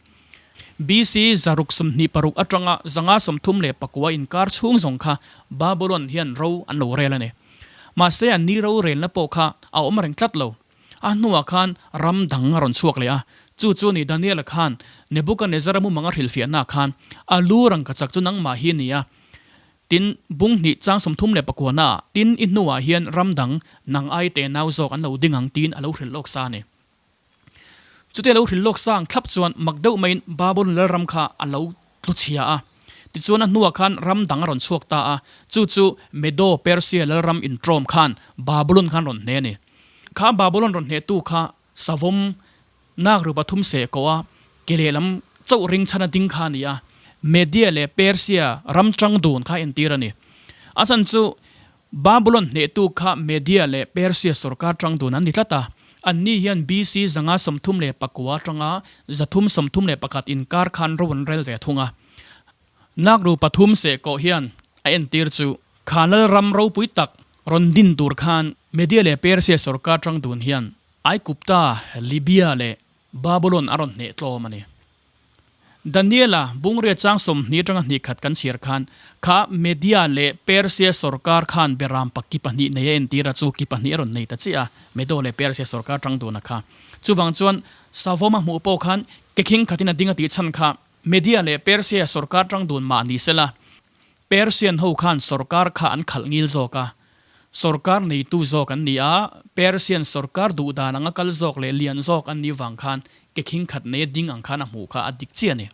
BC 126 atanga 534 inkar chhung zawng kha Babulon hian ro an lo rel a ni. Mahse an ni rorelna pawh kha a awm reng tlat lo. A hnuah khan ram dang a rawn chhuak leh a, chu chu ni Daniela khan Nebukanezzara mumang a hrilhfiahnaah khan a lu rangkachak chu nangmah hi a ni a, tin bung hnih chang 39 naah tin i hnuah hian ram dang nang ai te nau zawk an lo ding ang tiin a lo hrilh lawk sa a ni. Chutia lo hrilh lawk sang thlap chuan mak deuh maiin Babulon lalram kha a lo tlu chhia a. Tichuan a hnuah khan ram dang a rawn chhuak ta a, chu chu Medo Persia lalram inṭawm khan Babulon khan rawn hne a ni. Kha Babulon rawn hnehtu kha savawm nak ru pathum seh koh a, ke lehlam chauh ring chhan a ding kha a ni a, Media leh Persia ram ṭang dun kha a entir a ni. A chhan chu. Babulon hnehtu kha Media leh Persia sorkar tang dun an ni tlat a. Anni hian BC 539 atanga 331 inkar khan ro an rel ve thung a. Nakru pathum seh kawh hian a entir chu kha lalram ropui tak rawn din tur khan Media leh Persia sorkar tang dun hian Aigupta, Libya leh Babulon a rawn hneh tlawm a ni. Daniela bungria chang 20 atanga hnih khat kan chhiar khan kha Media leh Persia sorkar khan beram pa ki pahnih nei a entir a, chu ki pahnih a rawn nei ta chiah a, Medo leh Persia sorkar tang dun a kha. Chuvang chuan Savawm a hmuh pawh khan kekhing khatin a ding a tih chhan kha Media leh Persia sorkar tang dun mah ni sela, Persian ho khan sorkar kha an khalh ngil zawk a, sorkar neitu zawk an ni a, Persian sorkar duh dan anga kal zawk leh lian zawk an nih vang khan ke khing khat nei a ding ang khan a hmuh kha a dik chiah a ni.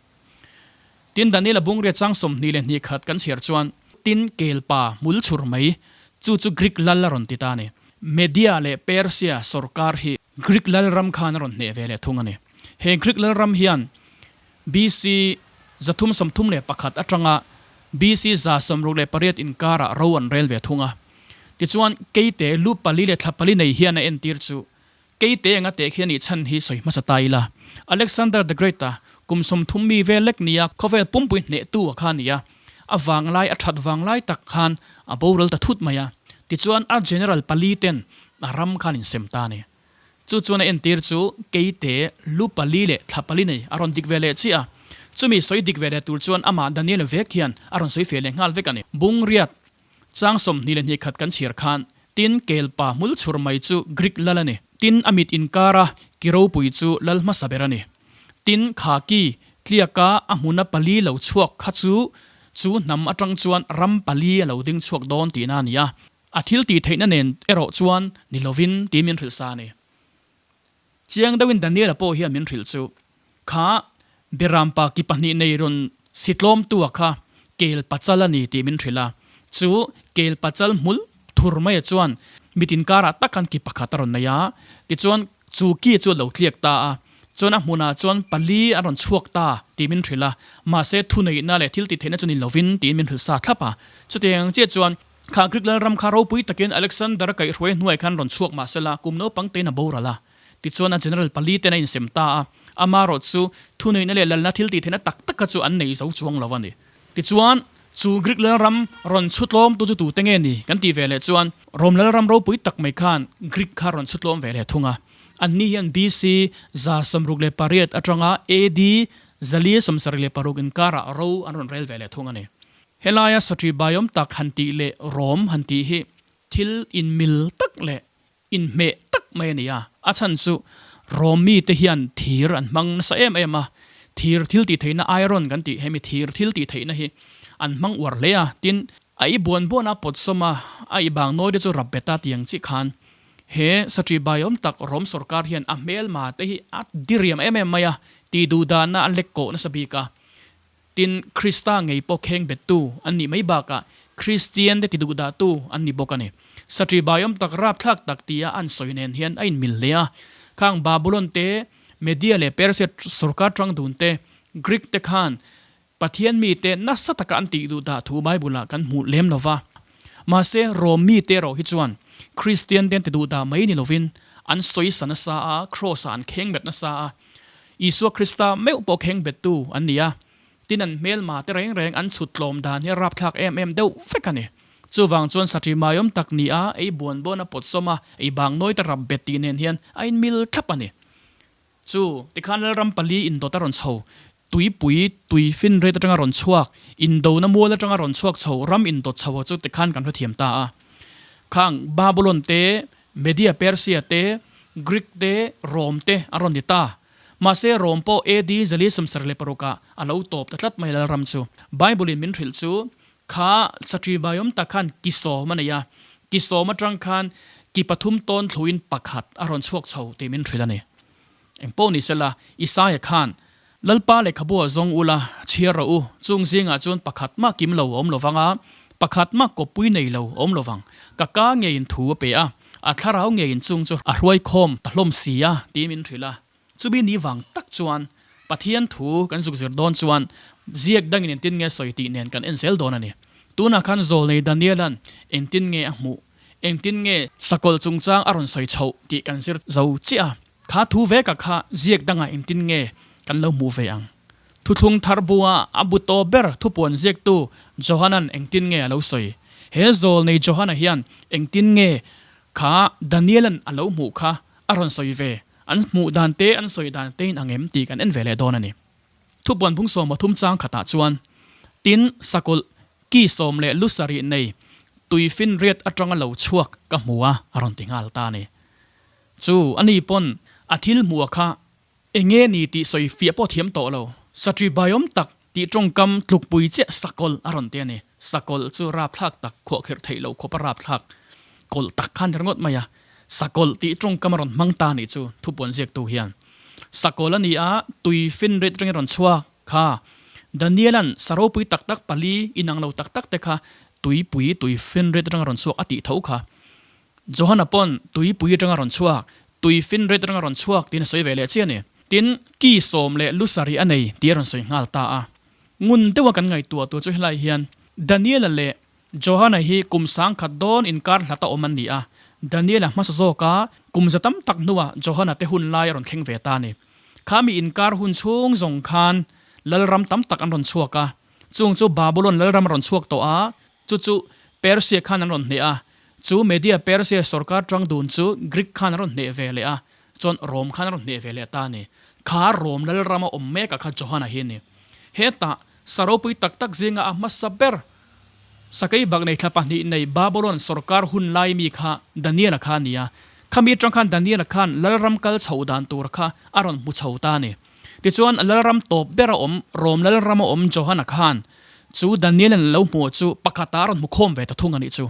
Tin, Daniel-a bungria chang 22 khat kan chhiar chuan, Tin, kelpa hmul chhur mai, chu chu Greek lal a rawn ti ta a ni. Media leh Persia sorkar hi Greek lal ram khan a rawn hneh ve leh thung a ni. He Greek lal ram hian BC 331 atanga BC 168 inkarah ro an rel ve thung a. Tichuan, keite lu pali leh thla pali nei hian a entir chu keite anga teh khi a nih chhan hi sawi hmasa ta ila. Alexander the Great-a kum 30 mi vel lek nia khawvel pumpui hnehtu a kha a ni a. A vanglai a that vanglai tak khan a boral ta thut mai a. Tichuan, a general pali ten a ram khan insem ta a ni. Chu chuan a entir chu keite lu pali leh thla pali nei a rawn dik ve leh chiah a. Chumi sawi dik ve leh tur chuan amah Daniel vek hian a rawn sawi feh leh nghal vek a ni. Bungriat chang 22 khat kan chhiar khan tin kelpa hmul chhur mai chu Greek lal a ni. Tin a mit inkar a ki ropui chu lal hmasa ber a ni. Tin khaki tliaka a hmuna pali lo chhuak kha chu chu hnam atang chuan ram pali a lo ding chhuak dawn tihna a ni a. A thil tih theihna nen erawh chuan ni lovin tiin min hrilh sa a ni. Chiang deuhin Daniela pawh hian min hrilh chu, Kha Berampa ki pahnih nei rawn si tlawmtua kha kel pachal a ni tih min hrilh a. Chu kel pachal hmul thur maia chuan mitin karah tak khan ki pakhat a rawn nei a, tichuan chu ki chu a lo tliak ta a. Chuan a hmunah chuan pali an rawn chhuak ta tih min hrilh a, mahse thuneihna leh thil tih theihna chu ni lovin tiin min hrilh sa thlap a. Chutiang ang chiah chuan Kha Greek lalram kha ropui takin Alexander a kaihhruai hnuai khan rawn chhuak mah sela, kum naupang tein a boral a. Tichuan a general pali ten a insem ta a, amarawh chu thuneihna leh lalna thil tihtheihna tak taka chu an nei zo chuang lo a ni. Tichuan, chu Greek lalram rawn chhutlawmtu chu tute nge ni kan tih ve leh chuan Rom lalram ropui tak mai khan Greek kha rawn chhutlawm ve leh thung a. Anni hian BC 168 atanga AD 476 inkarah ro an rawn rel ve leh thung a ni. Helaia satri baiawm tak han tih leh rawm han tih hi thil inmil tak leh inhmeh tak mai a ni a. A chhan chu rawm mite hian thir an hmang nasa em em a, thir thil tih theihna iron kan tih hemi thir thil tih theihna hi an hmang uar hle a. Tin, a i buan buan a pawt sawm a, a i bang nawi te chu rap bet a ti ang chi khan he satri baiawm tak rawm sawrkar hian a hmelma te hi a diriam em em mai a, tih duh dahna a lek kawh nasa bik a. Tin, Krista ngei pawh kheng bettu an nih mai bakah Kristian te tiduhdahtu an ni bawk a ni. Satri baiawm tak rapthlak tak tia an sawi nen hian a inmil hle a. Khang Babulon te, Media leh Persia sorkar tang dun te, Greek te khan Pathian mite nasa taka an tihduhdah thu Bible-ah kan hmuh lem lo va. Mahse, Rom mite erawh hi chuan Kristian te an tiduhdah mai ni lovin an sawisa nasa a, Kraws-ah an kheng bet nasa a. Isua Krista meuh pawh kheng bettu an ni a, tin an hmelma te reng reng an chhut tlawm dan hi a rapthlak em em deuh vek a ni. Chuvang chuan satri maiawm tak ni a, ei buan buan a pawt sawm a, ei bang nawi te rap bet tih nen hian a inmil thlap a ni. Chu, tikhan Lalram pali indawt a rawn chho, tuipui tui finret atanga rawn chhuak, indona mual atanga rawn chhuak chho ram indawt chho chu tikhan kan hrethiam ta a. Khang Babulon te Media Persia te, Greek te, Rome te an rawn ni ta. Mahse Rome pawh AD 476 ah a lo tawp ta tlat mai lalram chu. Bible in min hrilh chu kha satri baiawm tak khan ki sawm a nei a, ki sawm atang khan ki pathum tawn thluin pakhat a rawn chhuak chho tih min hrilh a ni. Engpawh ni sela, Isaia khan, Lalpa lehkhabu ah zawng ula, chhiar rawh u, chung zingah chuan pakhat mah kim lo a awm lo vang a, pakhat mah kawppui nei lo a awm lo vang. Ka ka ngeiin thu a pe a, a thlarau ngeiin chung chu a hruai khawm ta hlawm si a, tiin min hrilh a. Chumi ni vang tak chuan Pathian thu kan zuk zir dawn chuan ziak dangin engtin nge sawi tih nen kan en zel dawn a ni. Tunah khan Zawlnei Daniela'n engtin nge a hmuh, engtin nge sakawlh chungchang a rawn sawi chhoh tih kan zir zo chiah a. Kha thu vekah kha ziak dangah engtin nge kan lo hmuh ve ang? Thuthlung thar bua a bu tawp ber thupuan ziaktu Johana'n engtin nge a lo sawi? He Zawlnei Johana hian engtin nge kha Daniela'n a lo hmuh kha a rawn sawi ve? An hmuh dan te, an sawi dan te in ang em tih kan en ve leh dawn a ni. Thupuan phung 30 chang khatah chuan, Tin, sakawlh ki sawm leh lu sarih nei tuifinriat atanga lo chhuak ka hmu a, a rawn ti nghal ta a ni. Chu a ni pawn a thil hmuh a kha eng nge ni tih sawi fiah pawh thiam tawh lo. Satri baiawm tak tih tawngkam tlukpui chiah sakawlh a rawn ti a ni. Sakawlh chu rapthlak tak khuahkhirh theih loh khawpa rapthlak kawlh tak kha a ni ringawt mai a. Sakawlh tih tawngkam a rawn hmang ta a nih chu thupuan ziaktu hian. Sakawlh a ni a, tui finrit ring a rawn chhuak kha. Daniela'n sa ropui tak tak pali inang lo tak tak te kha tuipui tui finrit ring a rawn chhuak a tih tho kha. Johana pawn tuipui atanga rawn chhuak, tui finrit atanga rawn chhuak tiin a sawi ve leh chiah a ni. Tin, ki sawm leh lu sarih a nei tih a rawn sawi nghal ta a. Ngun deuha kan ngaihtuah tur chu helai hian Daniela leh Johana hi kum sangkhat dawn inkar hlata awm an ni a. Daniela hmasa zawka kum za tam tak hnuah Johana te hun lai a rawn thleng ve ta a ni. Kha mi inkar hun chhung zawng khan lalram tam tak an rawn chhuak a. Chung chu Babulon lalram a rawn chhuak tawh a, chu chu Persia khan an rawn hneh a. Chu Media Persia sorkar tang dun chu Greek khan a rawn hneh ve leh a, chuan Rom khan a rawn hneh ve leh ta a ni. Kha Rom lalrama awm mekah kha Johana hi a ni. Hetah sa ropui tak tak zinga a hmasa ber sakei bak nei thla pahnih nei Babylon sorkar hun lai mi kha Daniela kha a ni a. Khami atang khan Daniela khan lalram kal chho dan tur kha a rawn hmu chho ta a ni. Tichuan lalram tawp bera awm Rom lalrama awm Johana khan chu Daniela'n lo hmuh chu pakhatah a rawn hmu khawm ve ta thung a nih chu.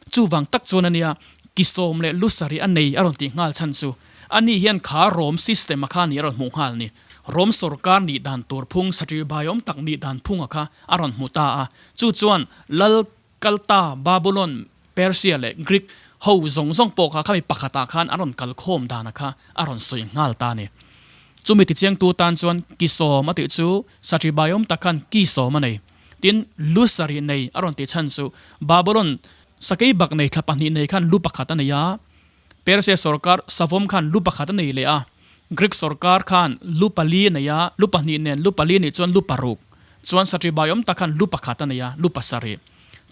Chuvang tak chuan a nia, ki sawm leh lu sarih a nei a rawn tih nghal chhan chu. Ani hian kha Rom system a kha ni a rawn hmuh nghal ni. Rom sorkar nih dan tur phung satir baiawm tak nih dan phung a kha a rawn hmu ta a. Chu chuan Lal Kalta, Babulon, Persia leh Greek ho zawng zawng pawh kha khami pakhatah khan an rawn kal khawm dan a kha a rawn sawi nghal ta a ni. Chumi tichiangtu tan chuan ki sawm a tih chu satir baiawm tak khan ki sawm a nei. Tin, lu sarih nei a rawn tih chhan chu Babulon sakei bak nei thla pahnih nei khan lu pakhat a nei a, Persia sorkar savawm khan lu pakhat a nei leh a, Greek sorkar khan lu pali a nei a, lu pahnih nen lu pali nih chuan lu paruk, chuan saṭibaiawm tak khan lu pakhat a nei a, lu pasarih.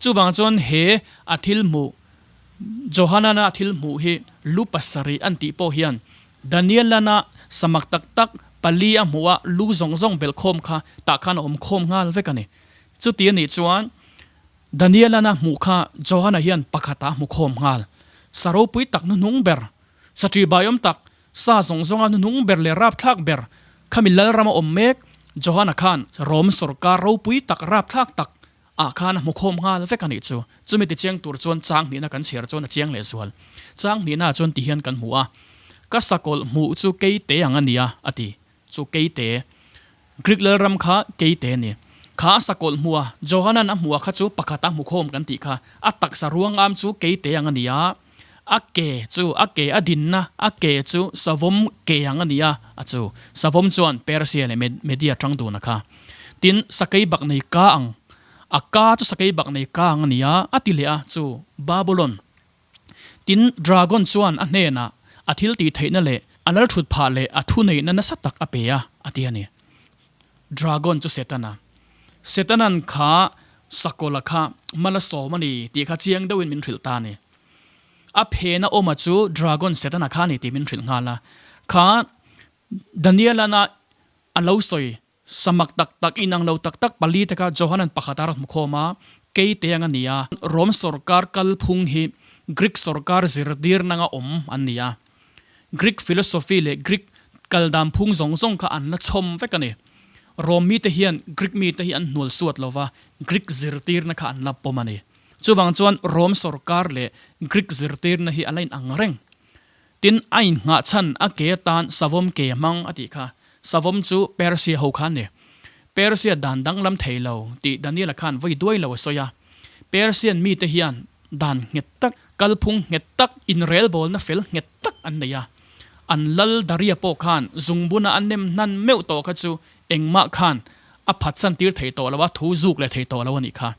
Chuvang chuan he a thil hmuh, Johanana a thil hmuh hi lu pasarih an tih pawh hian Danielana samak tak tak pali a hmuh a lu zawng zawng belh khawm kha tah khan a awm khawm nghal vek a ni. Chuti a nih chuan Danielana hmuh kha Johana hian pakhatah a hmu khawm nghal. Sa ropui tak hnuhnung ber, sa ṭihbaiawm tak, sa zawng zawnga hnuhnung ber leh rapthlak ber khami lalrama awm mek Johana khan Rom sawrkar ropui tak rapthlak tak ah khan a hmu khawm nghal vek a nih chu. Chumi tichiang tur chuan chang hnihna kan chhiar chuan a chiang leh zual. Chang hnihna ah chuan ti hian kan hmu a, Ka sakawlh hmuh chu keite ang a nia, a ti. Chu keite. Greek lalram kha keite a ni. Kha a sakawlh hmuh a, Johanan a hmuh a kha chu pakhat a hmu khawm kan tih kha. A taksa ruangam chu keite ang a ni a, a ke chu a ke a dinna a ke chu savawm ke ang a ni a, a chu. Savawm chuan Persia leh Media tang dun a kha. Tin, sakei bak nei ka ang, a ka chu sakei bak nei ka ang a ni a, a ti leh a, chu Babulon. Tin, dragon chuan a hnenah a thil tih theihna leh a lal thut phah leh a thuneihna nasa tak a pe a, a ti a ni. Dragon chu Setana. Setanan kha sakawla kha mal a sawm a ni tih kha chiang deuhin min hrilh ta a ni. A phena awma chu dragon Setana kha a ni tih min hrilh nghal a. Kha Danielana a lo sawi samak tak tak inang lo tak tak pali te kha Johanan pakhat a rawn hmu khawm a, kei te ang a ni a. Rom sawrkar kalphung hi Greek sawrkar zirtir nanga awm an ni a. Greek philosophy leh Greek kal dan phung zawng zawng kha an la chhawm vek a ni. Rom mite hian Greek mite hi an hnual suat lo va, Greek zirtirna kha an la pawm a ni. Chuvang chuan Rom sawrkar leh Greek zirtirna hi a la inang reng. Tin, a innghah chhan a ke atan savawm ke a hmang a tih kha. Savawm chu Persia ho kha an ni. Persia dan danglam thei lo tih Daniela khan vawi duai lo a sawi a. Persian mite hian dan nghet tak, kalphung nghet tak, inrelbawlna fel nghet tak an nei a. An lal Daria pawh khan zungbuna a nem hnan meuh tawh kha chu engmah khan a phatsan tir thei tawh lo a, thu zuk leh thei tawh lo a nih kha.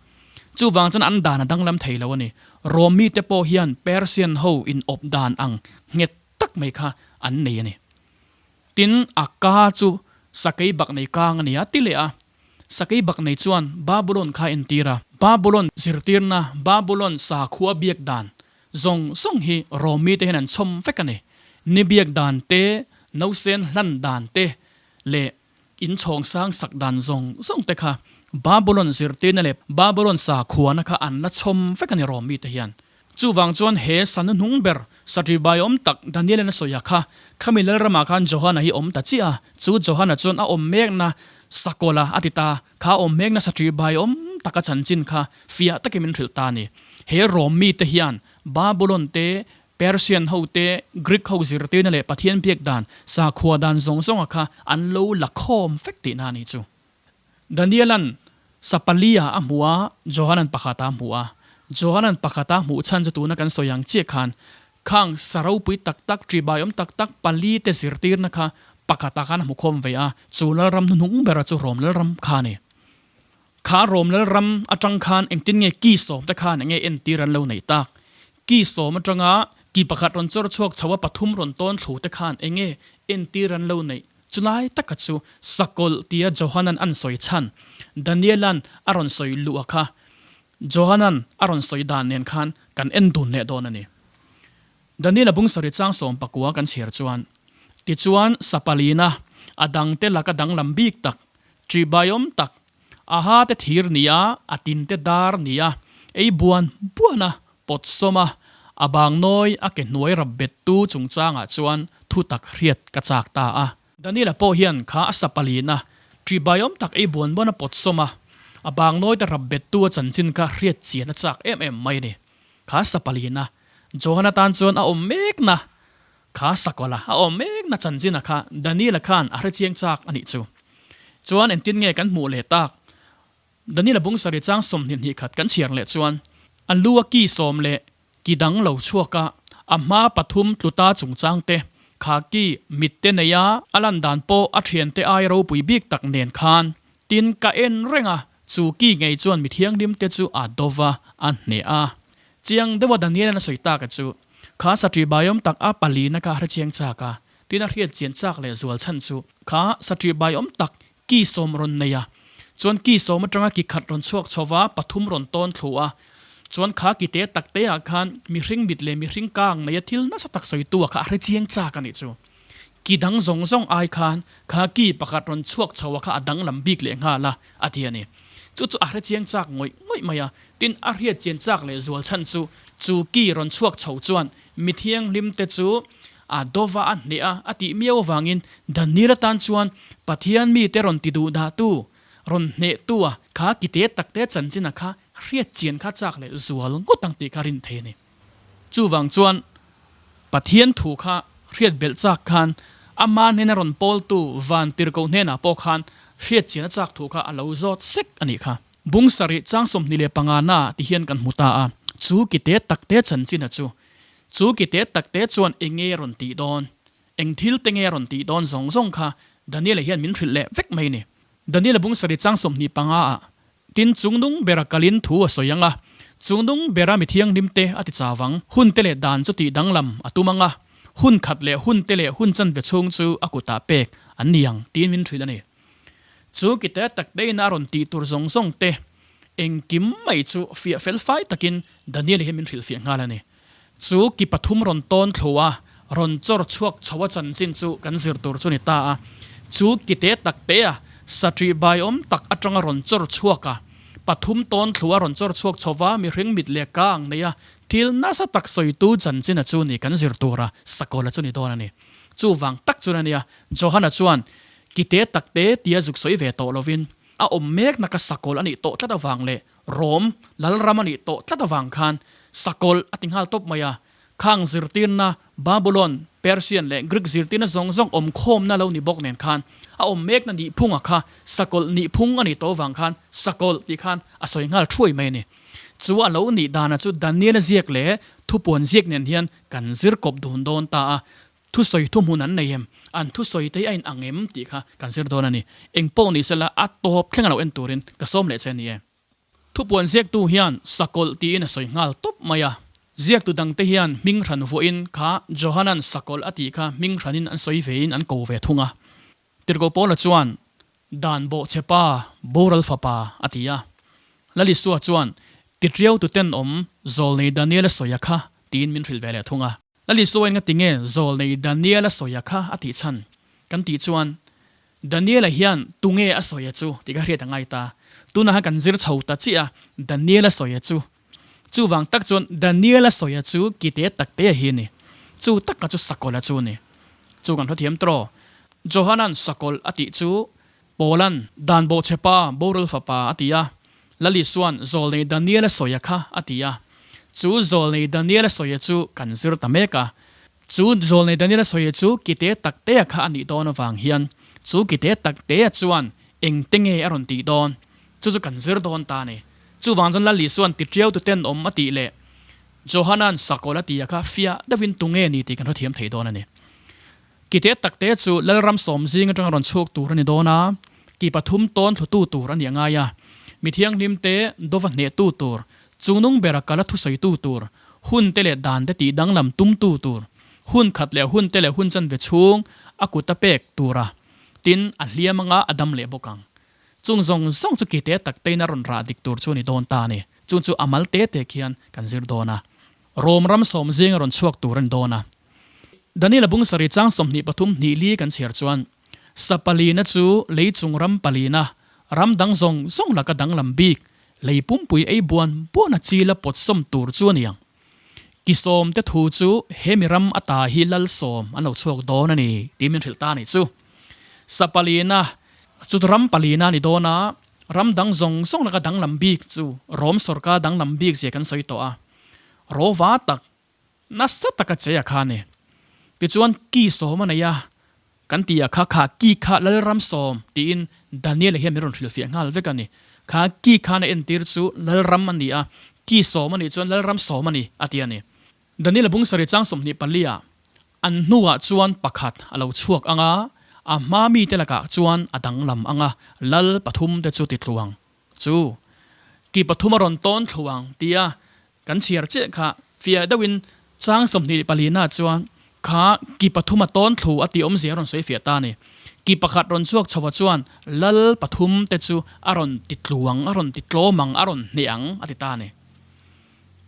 Chuvang chuan an dan a danglam thei lo a ni. Rom mite pawh hian Persian ho in awp dan ang nghet tak mai kha an nei a ni. Tin, a ka chu sakei bak nei kang a ni a ti leh a. Sakei bak nei chuan Babulon kha a entir a. Babulon zirtirna, Babulon sakhua biak dan zawng zawng hi Rom mite hian an chhawm vek a ni. Ni biak dan te, nausen hlan dan te leh In chhawng sang sak dan zawng zawng te kha Babulon zirtirna leh Babulon sakhuana kha an la chhawm vek a ni Rom mite hian. Chuvang chuan he sa hnuhnung ber saṭibai awm tak Daniel-a'n a sawi a kha, khami lalramah khan Johana hi awm ta chiah a, chu Johana chuan a awm mekna sakawlh a a ti ta, kha awm mekna saṭibai awm taka chanchin kha fiah takin min hrilh ta a ni. He Rom mite hian Babulon te Persian ho te, Greek ho zirtirna leh Pathian biak dan, sakhua dan zawng zawnga kha an lo la khawm vek tihna a nih chu. Daniela'n Sapalia a hmu a, Johana'n pakhata a hmu a. Johana'n pakhata a hmuh chhan chu tuna kan sawi ang chiah khan, khang sa ropui tak tak, ṭihbaiawm tak tak pali te zirtirna kha pakhata khan a hmu khawm ve a, chu Lalram hnuhnung bera chu Rom Lalram kha a ni. Kha Rom Lalram atang khan engtin nge ki sawm te khan enge entir an lo neih tak? Ki sawm atanga ki pakhat rawn chawr chhuak chho a pathum rawn tawn thlu te khan enge entir an lo neih? Chulai taka chu Sakawlh tia Johanan an sawi chhan Daniela'n a rawn sawi luh a kha Johanan a rawn sawi dan nen khan kan en dun leh dawn a ni. Daniela bung sarih chang 19 kan chhiar chuan, Tichuan Sapalina a dangte laka danglam bik tak Ṭihbaiawm tak, a ha te thir nia, a tin te dar nia, ei buan buan a, pawt sawm a, a bang nawi a ke hnuai rap bet tu chungchangah chuan thu tak hriat ka chak ta a. Daniela pawh hian kha a sa palina, ṭihbaiawm tak ei buan buan a pawt sawm a, a bang nawi te rap bet tu a chanchin kha hriat chian a chak em em mai a ni. Kha sa palina, Johana tan chuan a awm mekna Kha sakawlh a a awm mekna chanchin-a kha Daniel-a khan a hrechiang chak a nih chu. Chuan engtin nge kan hmuh leh tak? Daniel-a bung sarih chang 20 hnih khat kan chhiar leh chuan a lu a ki sawm leh ki dang lo chhuak a, a hma pathum tluta chungchang te, kha ki mit te nei a, a lan dan pawh a thiante ai ropui bik tak nen khan tin ka en reng a, chu ki ngei chuan mi thianghlim te chu a do va, a hneh a. Chiang deuha Daniel-a'n a sawi tak a chu, Kha saṭi baiawm tak a palina kha a hre chiang chak a, tin a hriat chian chak leh zual chhan chu, kha saṭi baiawm tak ki sawm rawn nei a, chuan ki sawm atanga ki khat rawn chhuak chho va, pathum rawn tawn thlu a, chuan kha ki te tak te ah khan mihring mit leh mihring kang nei a thil nasa tak sawitu a kha a hre chiang chak a nih chu. Ki dang zawng zawng ai khan kha ki pakhat rawn chhuak chho a kha a danglam bik leh nghal a, a ti a ni. Chu chu a hre chiang chak ngawih ngawih mai a, tin a hriat chian chak leh zual chhan chu, chu ki rawn chhuak chho chuan mi thianghlim te chu a dova a hneh a, a tih miau avangin Daniel atan chuan Pathian mite rawn ti duh dah tu, rawn hneh tu a, kha ki te tak te chanchin a kha hriat chian kha chak leh zual ngawt ang tih kha rin thei a ni. Chuvang chuan Pathian thu kha hriat belh chak khan ama hnena rawn pawltu van tirhkoh hnenah pawh khan hriat chian a chak thu kha a lo zawt sek a nih kha. Bung sarih chang 25 na ti hian kan hmu ta a, chu kite takte chanchin a chu. Chu kite takte chuan enge rawn tih dawn? Eng thil te nge rawn tih dawn zawng zawng kha Daniel-a hian min hrilh leh vek mai a ni. Daniel-a bung sarih chang 25 ah Tin, chungnung bera kalin thu a sawi ang a, chungnung bera mi thianghlimte a ti chau ang. Hunte leh dan chu tih danglam a tum ang a, hun khat leh hunte leh hun chanve chhung chu a kutah pek an ni ang, tiin min hrilh a ni. Chu kite tak tein a rawn tih tur zawng zawng te engkim mai chu fiah fel fai takin Daniel-i hian min hrilhfiah nghal a ni. Chu ki pathum rawn tawn thlu a, rawn chawr chhuak chho a chanchin chu kan zir tur chu ni ta a. Chu ki te tak te a, saṭih baiawm tak aṭanga rawn chawr chhuak a, pathum tawn thlu a rawn chawr chhuak chho va, mihring mit leh ka ang nei a, thil nasa tak sawitu chanchin a chu ni kan zir tur a, sakawlh a chu ni dawn a ni. Chuvang tak chuan a nia, Johana chuan ki te tak te tia zuk sawi ve tawh lovin, a awm mekna ka sakawlh a nih tawh tlat avang leh Rom lalram a nih tawh tlat avang khan sakawlh a ti nghal tawp mai a. Khang zirtirna Babulon, Persian leh Greek zirtirna zawng zawng awm khawmna lo ni bawk nen khan a awm mekna nihphunga kha sakawlh nihphung a nih tawh avang khan sakawlh tih khan a sawi nghal thuai mai a ni. Chu a lo nih dana chu Daniela ziak leh thupuan ziak nen hian kan zir kawp dun dawn ta a. Thusawi thuhmun an nei em? An thusawi te hi a in ang em? tih kha kan zir dawn a ni. Eng pawh ni sela a tawp thleng a lo en turin ka sawm leh che a ni e. Thupuan ziaktu hian sakawlh tiin a sawi nghal tawp mai a. Ziaktu dangte hian hming hran vuahin kha Johanan sakawlh a tih kha hming hranin an sawi vein an ko ve thung a. Tirhkoh Paula chuan, Dan bawhchhe pa, boral fapa, a ti a. Lalisua chuan, Titriautu tenawm Zawlnei Daniela sawia kha, tiin min hrilh ve leh thung a. Lalisua in nga tinge Zawlnei Daniela sawia kha a tih chhan? Kan tih chuan, Daniela hian tunge a sawia chu tih ka hriat a ngai ta. Tunah khan kan zir chho ta chiah a, Daniela sawia chu. Chuvang tak chuan Daniela sawia chu kite takte hi a ni. Chu taka chu sakawlh a chu a ni. Chu kan hrethiam tawh. Johanan sakawlh a tih chu Paula'n dan bawhchhe pa, boral fapa a ti a. Lalisuan zawlnei Daniela sawia kha a ti a. Chu zawlnei Daniela sawia chu kan zir ta mek a. Chu zawlnei Daniela sawia chu kite taktea kha a nih dawn avang hian chu kite taktea chuan engte nge a rawn tih dawn? Chu chu kan zir dawn ta a ni. Chuvang chuan Lal Isua'n ti tiau tu tenawm a tih leh Johana'n sakawlh a tih a kha fiah deuhin tunge ni tih kan hrethiam thei dawn a ni. Kite takte chu Lalram sawm zing atanga rawn chhuak tur a ni dawn a, ki pathum tawn thlutu tur a nih a ngai a. Mi thianghlimte dova hnehtu tur, chungnung bera kala thusawitu tur, hunte leh dante tih danglam tumtu tur, hun khat leh hunte leh hun chanve chhung a kut a pek tura tin a hliam anga a dam leh bawk ang. Chung zawng zawng chu kite tak tein a rawn rah dik tur chu a ni dawn ta a ni. Chung chu a mal te te khian kan zir dawn a. Rom ram sawm zing a rawn chhuak tur a ni dawn a. Daniel-a bung sarih chang 23 hnih li kan chhiar chuan, Sa palina chu lei chung ram palina, ram dang zawng zawng laka danglam bik, lei pumpui ei buan buan a chila pawt sawm tur chu a ni ang. Ki sawm te thu chu he mi ram ata hi lal sawm an lo chhuak dawn a ni tih min hrilh ta a nih chu. Sa palina chu ram palina a ni dawn a, ram dang zawng zawng laka danglam bik chu Rom sawrkar danglam bik zia kan sawi tawh a, rova tak nasa taka che a kha a ni. Tichuan ki sawm a nei a, Kan ti a kha, kha ki kha Lalram sawm tiin Daniel-a hian min rawn hrilhfiah nghal vek a ni. Kha ki khan a entir chu Lalram a ni a, ki sawm a nih chuan Lalram sawm a ni, a ti a ni. Daniel-a bung sarih chang 24 ah, An hnuah chuan pakhat a lo chhuak ang a, a hma mite lakah chuan a danglam ang a, Lal pathum te chu ti tluang chu ki pathum a rawn tawn thluang tia Kan chhiar chiah kha fiah deuhin chang 24 na chuan kha ki pathum a tawn thlu a tih awmzia a rawn sawi fiah ta a ni. Ki pakhat rawn chhuak chho ah chuan lal pathum te chu a rawn ti tluang, a rawn ti tlawm ang, a rawn hneh ang a ti ta a ni.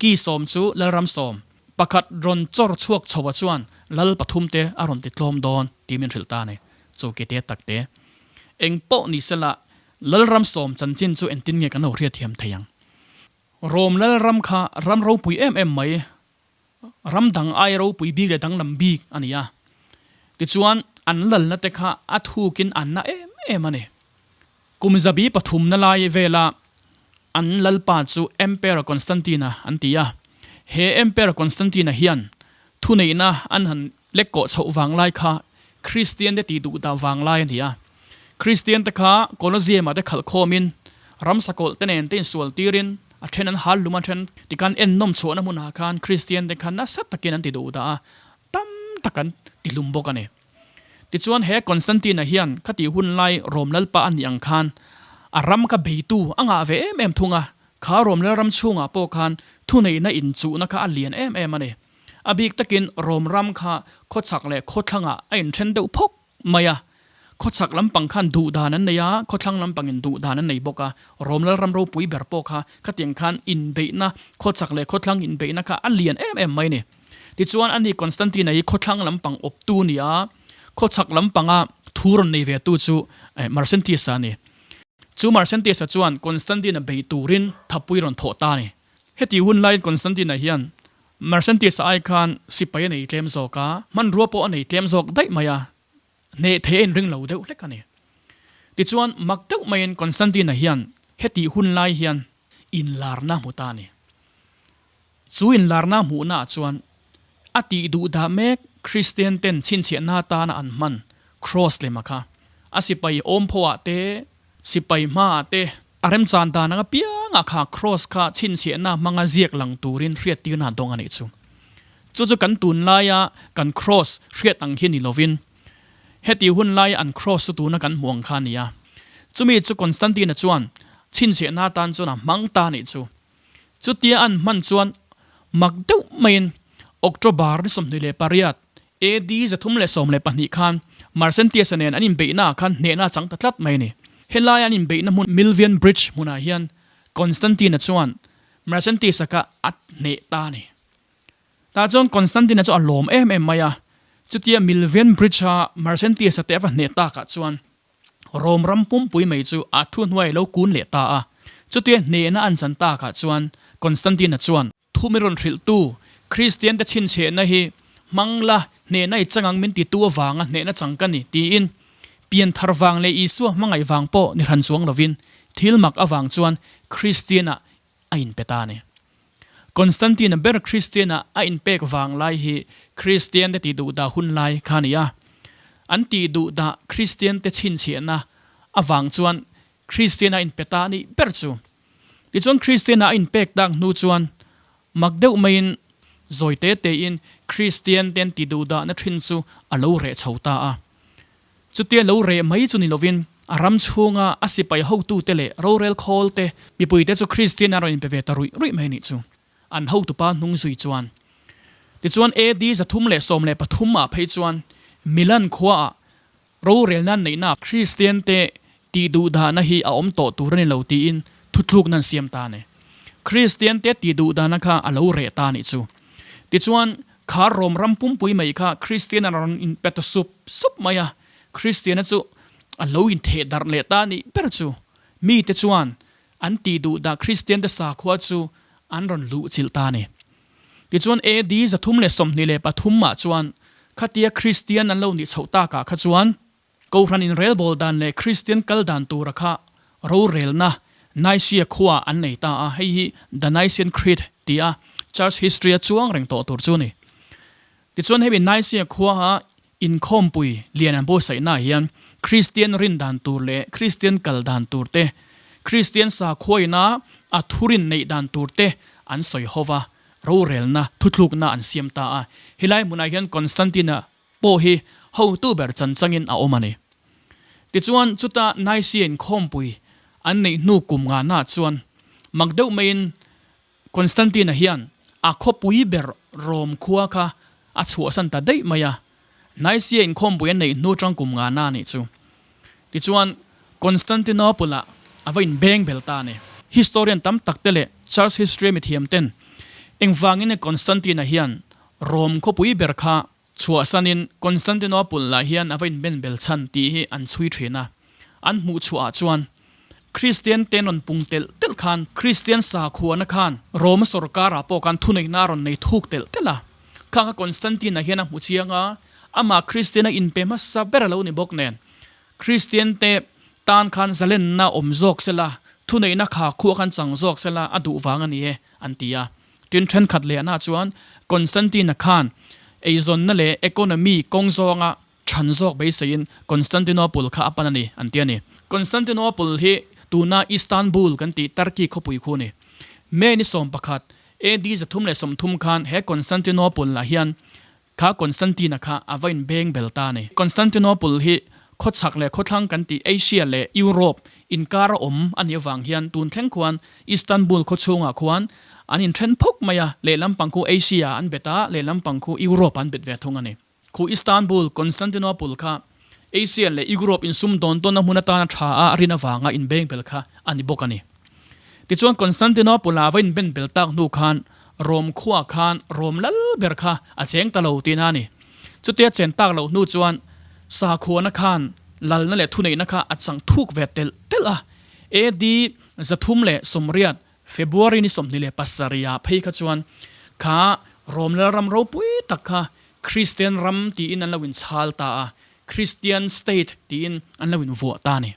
Ki sawm chu lalram sawm pakhat rawn chawr chhuak chho ah chuan lal pathum te a rawn ti tlawm dawn tih min hrilh ta a ni. Chu ki te tak te eng pawh ni sela lalram sawm chanchin chu engtin nge kan lo hriatthiam thei ang? Rom Lalram kha ram ropui em em mai, ram dang ai ropui bik leh danglam bik a ni a. Tichuan, an lalna te kha a thukin an na em em a ni. Kum zabi pathumna lai vela an lalpa chu Emperor Constantine-a an ti a. He Emperor Constantine-a hian thuneihna an han lek kawh chhoh vang lai kha Kristian te tih duh dah vang lai a ni a. Kristian te kha Colosseum-ah te khalh khawmin ramsa kawlh te nen te insual tirin a then an hal lum a then tikhan ennawm chhuahna hmunah khan Kristian te kha nasa takin an ti duh dah a, tam tak an ti hlum bawk a ni. Tichuan he Constantine-a hian khatih hun lai Rom lalpa a nih ang khan a ram kha beitu a ngah ve em em thung a, kha Rom lalram chhungah pawh khan thuneihna inchuhna kha a lian em em a ni. A bik takin Rom ram kha khawchhak leh khawthlangah a inthen deuh phawk mai a. Khawchhak lampang khan duh dan an nei a, khawthlang lampangin duh dan an nei bawk a. Rom lalram ropui ber pawh kha khatiang khan inbeihna, khawchhak leh khawthlang inbeihna kha a lian em em mai a ni. Tichuan ani Constantine-a hi khawthlang lampang awptu a ni a, khawchhak lampanga thu rawn nei ve tu chu Marcentius-a a ni. Chu Marcentius-a chuan Constantine-a bei turin thapui rawn thawh ta a ni. Heti hun laiin Constantine-a hian Marcentius-a ai khan sipai a nei tlem zawk a, hmanrua pawh a nei tlem zawk daih mai a, hneh thei a inring lo deuh hlek a ni. Tichuan, mak deuh maiin Constantine-a hian heti hun lai hian inlarna hmu ta a ni. Chu inlarna hmuhnaah chuan a tih duh dah mek Kristian ten chhinchhiahna atana an hman Cross lema kha a sipai awmphaw-ah te, sipai hmaah te, A remchan dan anga piangah kha Kross kha chhinchhiahna hmanga ziak lang turin hriattirna a dawng a nih chu. Chu chu kan tunlaia kan Kross hriat ang hi ni lovin, heti hun laia an Kross chu tuna kan hmu ang kha a ni a. Chumi chu Constantine-a chuan. chhinchhiahna atan chuan a hmang ta a nih chu. Chutia an hman chuan mak deuh maiin October ni 28, AD 312 khan Marcentius-a nen an inbeihna ah khan hnehna a chang ta tlat mai a ni. Helaia an inbeihna hmun Milvian Bridge hmunah hian Constantine-a chuan Marcentius-a kha a hneh ta a ni. Tah chuan Constantine-a chu a lawm em em mai a, chutia Milvian Bridge-a Marcentius-a te a va hneh takah chuan Rom ram pumpui mai chu a thuhnuai a lo kun leh ta a. Chutia hnehna an chan takah chuan Constantine-a chuan, Thu min rawn hrilhtu Kristiante chhinchhiahna hi hmang la, hnehna i chang ang min titu avanga hnehna chang ka ni, tiin pianthar vang leh Isua hmangaih vang pawh ni hran chuang lovin thil mak avang chuan Kristian-ah a inpe ta a ni. Constantine-a ber Kristian-ah a inpek vang lai hi Kristiante tih duhdah hun lai kha a ni a. An tih duhdah Kristiante chhinchhiahna avang chuan Kristian-a inpe ta a nih ber chu. Tichuan Kristian-ah a inpek tak hnu chuan mak deuh maiin zawi te tein Kristian ten ti duhdahna thin chu a lo reh chho ta a. Chutia lo reh mai chu ni lovin a ram chhunga a sipai hotute leh rorel khawl te mipuite chu Kristian-a rawn inpe ve ta ruih ruih mai a nih chu. An hotupa hnung zui chuan. Tichuan AD 313 ah phei chuan Milan khuaah Rorelna neihna Kristiante tih duhdahna hi a awm tawh tur a ni lo tiin thutlukna an siam ta a ni. Kristiante tih duhdahna kha a lo reh ta a nih chu. Tichuan, kha Rom ram pumpui mai kha Kristian a rawn inpe ta sup sup mai a, Kristiana chu a lo intheh darh leh ta a nih ber chu. Mite chuan an tih duhdah Kristiante sakhua chu an rawn luhchilh ta a ni. Tichuan AD 323 ah chuan khatia Kristian an lo nih chhoh takah kha chuan Kohhran inrelbawl dan leh Kristian kal dan tura kha rorelna Nicaea khua an nei ta a, hei hi The Nicene Creed tia Church history a chuang reng tawh tur chu a ni. Tichuan hemi Nicaea khua a Inkhawmpui lian an buatsaihnaah hian Kristian rin dan tur leh Kristian kal dan tur te, Kristian sakhuaina a thurin neih dan tur te an sawi ho va, rorelna, thuthlukna an siam ta a. Helai hmunah hian Constantine-a pawh hi hotu ber chan changin a awm a ni. Tichuan, chuta Nicaea inkhawmpui an neih hnu kum ngahnaah chuan mak deuh maiin Constantine-a hian a khawpui ber Rome khua kha a chhuahsan ta daih mai a, Nicaea inkhawmpui a neih hnu tang kum ngana a nih chu. Tichuan, Constantinople-ah a va inbeng bel ta a ni. Historian tam tak te leh Church history mithiam ten engvangin nge Constantine-a hian Rome khawpui ber kha chhuahsanin Constantinople-ah hian a va inben bel chhan tih hi an chhui thin a. An hmuh chhuahah chuan Kristian te rawn pung telh telh khan Kristian sakhuana khan Rome sawrkarah pawh khan thuneihna a rawn nei thuk telh telh a. Khang kha Constantine-a hian a hmu chiang a, amah Kristian a inpe hmasa ber a lo ni bawk nen. Kristian te tan khan zalenna awm zawk sela, thuneihna kha khuah khan chang zawk sela a duh vang a ni e, an ti a. Tin thenkhat lehna chuan Constantine-a khan eizawnna leh economy kawng zawnga Chhan zawk beiseiin Constantinople kha a pan a ni, an ti a ni. Constantinople hi tuna Istanbul kan tih Turkey khawpui khu a ni. May ni 11, AD 330 khan he Constantinople ah hian kha Constantine-a kha a va inbeng bel ta a ni. Constantinople hi khawchhak leh khawthlang kan tih Asia leh Europe inkar a awm a nih avang hian tun thleng khuan Istanbul khawchhungah khuan an inthen phawk mai a, lehlam pang khu Asia ah an bet a, lehlam pang khu Europe ah an bet ve thung a ni. Khu Istanbul, Constantinople, kha Asia leh Europe insum dawn tawnna hmun atana tha a rin avanga inbeng bel kha a ni bawk a ni. Tichuan Constantinople-a va inben bel tak hnu khan Rome khuaah khan Rome lal ber kha a cheng ta lo tihna a ni. Chutia chen tak loh hnu chuan sakhuana khan lalna leh thuneihna kha a chang thuk ve telh telh a. AD 380 February ni 27 ah phei kha chuan kha Rome lalram ropui tak kha Kristian ram tiin an lo inchhal ta a, Christian State tiin an lo invuah ta a ni.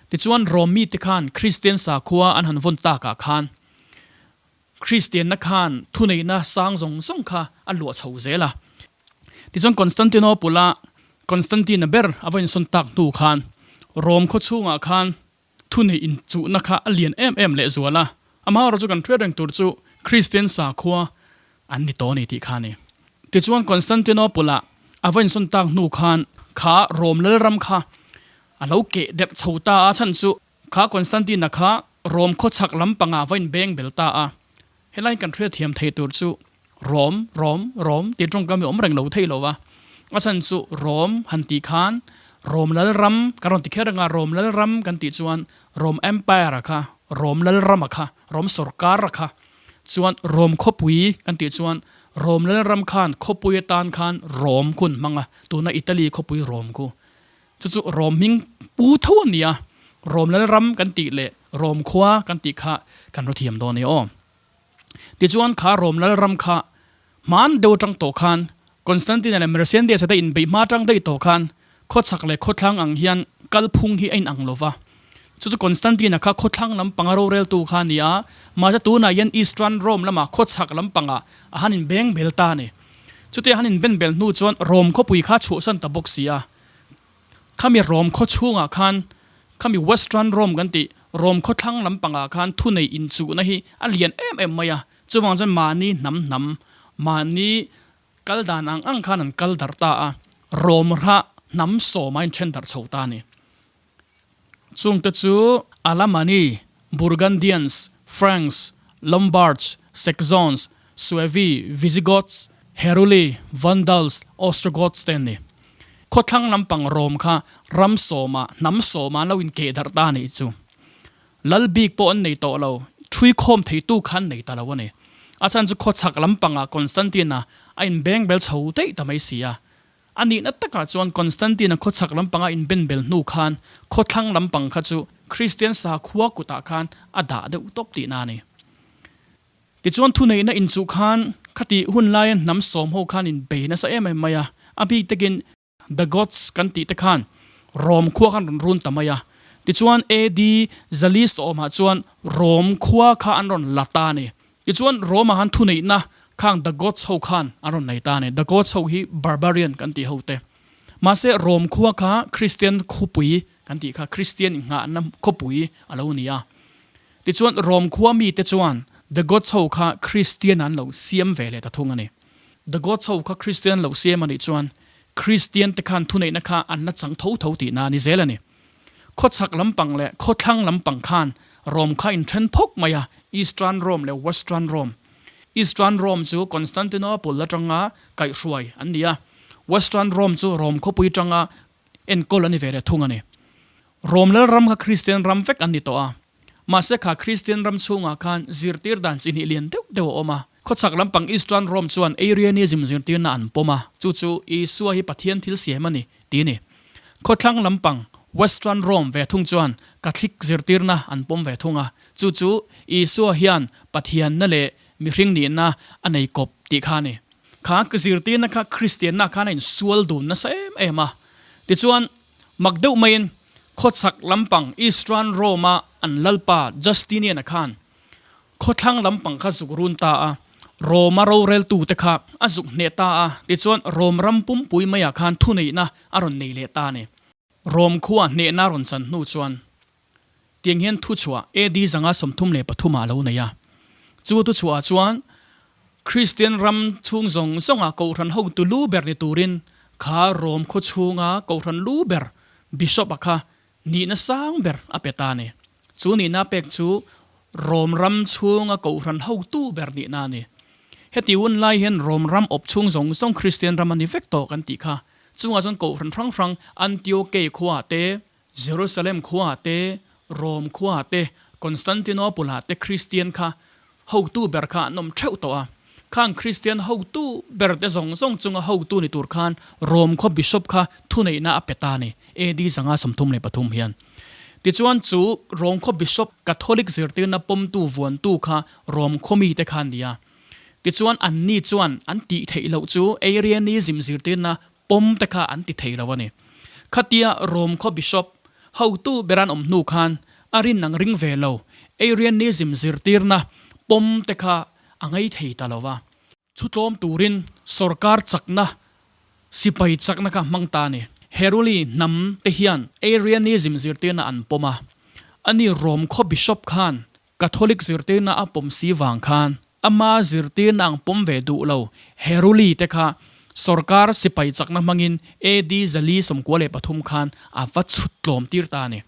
Tichuan Rom mite khan Kristian sakhua an han vawn takah khan Kristianna khan thuneihna sang zawng zawng kha a luah chho zel a. Tichuan Constantinople-a Constantine-a ber a va insawn tak hnu khan Rom khaw chhungah khan Thuneih inchuhna kha a lian em em lehzual a, amaherawh chu kan hriat reng tur chu Kristian sakhua an ni tawh a ni tih kha a ni. Tichuan Constantinople-ah a va insawn tak hnu khan kha Rom lalram kha a lo keh derh chho ta a, chhan chu Kha Constantine-a kha Rom khawchhak lampangah va inbeng bel ta a. Helai kan hriatthiam thei tur chu Rom, Rom, Rom tih tawngkam hi awm reng lo thei lo va. A chhan chu Rom han tih khan Rom Lalram kan rawn ti kher ang a, Rom Lalram kan tih chuan Rom Empire-a kha, Rom Lalram-a kha, Rom sawrkar-a kha chuan Rom khawpui kan tih chuan Rom Lalram khan khawpui atan khan Rom khu an hmang a, tuna Italy khawpui Rom khu. Chu chu Rom hming pu tho a ni a, Rom Lalram kan tih leh Rom khua kan tih kha kan hrethiam dawn e aw. Tichuan kha Rom Lalram kha hman deuh atang tawh khan Constantine leh Mercendes-a te inbeih hma atang daih tawh khan khawchhak leh khawthlang ang hian kalphung hi a inang lo va. Chu chu Constantine-a kha khawthlang lampanga roreltu kha a ni a, mahse tunah hian Eastern Rome lamah khawchhak lampangah a han inbeng bel ta a ni. Chutia han inben bel hnu chuan Rom khawpui kha chhuahsan ta bawk si a. Khami Rom khaw chhungah khan, khami Western Rome kan tih, Rom khawthlang lampangah khan thunei inchuhna hi a lian em em mai a, chuvang chuan mahni hnam hnam, mahni kal dan ang ang khan an kal darh ta a, Rom rah hnam sawma inthen darh chho ta a ni. Chungte chu Alamanni, Burgundians, Franks, Lombards, Saxons, Suevi, Visigoths, Heruli, Vandals, Ostrogoths te an ni. Khawthlang lampang Rom kha ram sawmah, hnam sawmah an lo inkeh darh ta a nih chu. Lal bik pawh an nei tawh lo, ṭhui khawm theitu kha an nei ta lo a ni. A chhan chu khawchhak lampangah Constantine-a a inbengbel chho daih ta mai si a. A nihna takah chuan Constantine-a khawchhak lampanga inbenbel hnu khan khawthlang lampang kha chu Kristian sakhua kutah khan a dah deuh tawp tihna a ni. Tichuan thuneihna inchuh khan khati hun laia hnam sawm ho khan inbei nasa em em mai a, a bik takin The Goths kan tih te khan Rom khua khan rawn run ta mai a. Tichuan AD zali sawmah chuan Rom khua kha an rawn la ta a ni. Tichuan Rome-ah khan thuneihna khang The Goths ho khan an rawn nei ta a ni. The Goths ho hi Barbarian kan tih ho te. Mahse Rome khua kha Kristian khawpui kan tih kha Kristian inghahna khawpui a lo ni a. Tichuan Rome khua mite chuan The Goths ho kha Kristian an lo siam ve leh ta thung a ni. The Goths ho kha Kristian lo siam a nih chuan Kristian te khan thuneihna kha an la chang tho tho tihna a ni zel a ni. Khawchhak lampang leh khawthlang lampang khan Rome kha inthen phawk mai a, Eastern Rome leh Western Rome. Eastern Rome chu Constantinople atanga kaihhruai an ni a, Western Rome chu Rome khawpui atanga enkawl a ni ve leh thung a ni. Rome lalram kha Kristian ram vek an ni tawh a, mahse kha Kristian ram chhungah khan zirtir dan chi hnih lian deuh deuh a awm a. Khawchhak lampang Eastern Rome chuan Arianism zirtirna an pawm a, chu chu Isua hi Pathian thil siam a ni tih a ni. Khawthlang lampang Western Rome ve thung chuan Catholic zirtirna an pawm ve thung a, chu chu Isua hian Pathianna leh mihring nihna a nei kawp tih kha a ni. Kha zirtirna kha Kristianna khan a insual dun nasa em em a. Tichuan, mak deuh maiin khawchhak lampang Eastern Rome-a an lalpa Justinian-a khan Khawthlang lampang kha zuk run ta a, Roma roreltute kha a zuk hneh ta a, tichuan Rom ram pumpui maiah khan thuneihna a rawn nei leh ta a ni. Rom khua hnehna a rawn chan hnu chuan tiang hian thuchhuah AD 133 ah a lo nei a. Chu thuchhuah ah chuan Kristian ram chhung zawng zawnga Kohhran hotu lu ber ni turin kha Rom khaw chhunga Kohhran lu ber Bishop-a kha Nihna sang ber a pe ta a ni. Chu nihna pek chu Rom ram chhunga Kohhran hotu ber nihna a ni. Heti hun lai hian Rom ram awp chhung zawng zawng Kristian ram a ni vek tawh kan tih kha. Chungah chuan Kohhran hrang hrang Antiokei khuaah te, Jerusalem khuaah te, Rom khuaah te, Constantinople-ah te Kristian kha Hotu ber kha an awm theuh tawh a. Khang Kristian hotu ber te zawng zawng chunga hotu ni tur khan Rom khaw Bishop kha thuneihna a pe ta a ni, AD 533 hian. Tichuan chu Rom khaw Bishop Catholic zirtirna pawmtu vuantu kha Rom khaw mite kha an ni a. Tichuan anni chuan an tih theih loh chu Arianism zirtirna pawm te kha an ti thei lo a ni. Khatia Rom khaw Bishop hotu ber an awm hnu khan a rin ang ring ve lo, Arianism zirtirna pawm te kha a ngei thei ta lo va. Chhutlawm turin sorkar chakna, sipai chakna kha hmang ta a ni. Heruli hnam te hian Arianism zirtirna an pawm a, ani Rom khaw Bishop khan Catholic zirtirna a pawm si vang khan ama zirtirna ang pawm ve duh lo Heruli te kha sorkar sipai chakna hmangin AD 493 khan a va chhut tlawm tir ta a ni.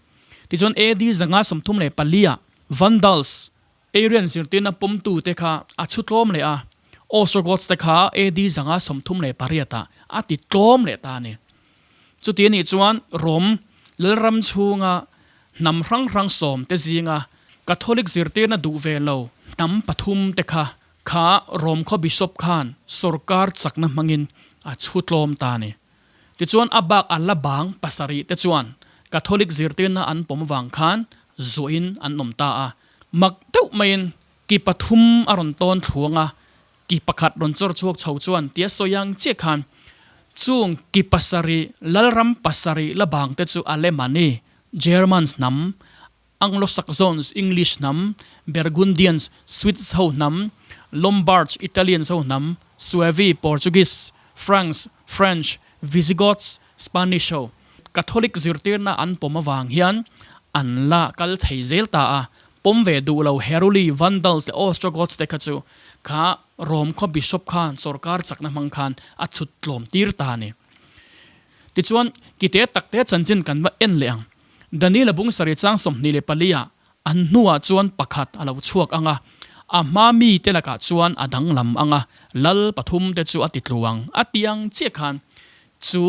Tichuan AD 534 ah Vandals, Arian zirtirna pawmtute kha a chhu tlawm leh a, Ostrogoths te kha AD 538 ah a ti tlawm leh ta a ni. Chuti anih chuan Rom lalram chhunga hnam hrang hrang sawm te zinga Catholic zirtirna duh ve lo hnam pathum te kha kha Rom khaw bishop khan sorkar chakna hmangin a chhu tlawm ta a ni. Tichuan a bak a la bang pasarih te chuan Catholic zirtirna an pawm vang khan zuahin an awm ta a. Mak deuh maiin ki pathum a rawn tawn thluang a, ki pakhat rawn chawr chhuak chho chuan tia sawi ang chiah khan chung ki pasarih lalram pasarih la bang te chu Alemani, Germans hnam, Anglo-Saxons, English hnam, Burgundians, Swiss ho hnam, Lombards, Italians ho hnam, Suevi, Portuguese, Franks, French, Visigoths, Spanish ho. Catholic zirtirna an pawm avang hian an la kal thei zel ta a, pawm ve duh lo Heruli, Vandals leh Ostrogoths te kha chu kha Rome khaw bishop khan sorkar chakna hmang khan a chhut tlawm tir ta a ni. Tichuan, kite takte chanchin kan va en leh ang. Daniel-a bung sarih chang 24 ah an hnuah chuan pakhat a lo chhuak ang a, a hma mite lakah chuan a danglam ang a, lal pathum te chu a ti tlu ang a ti ang chiah khan chu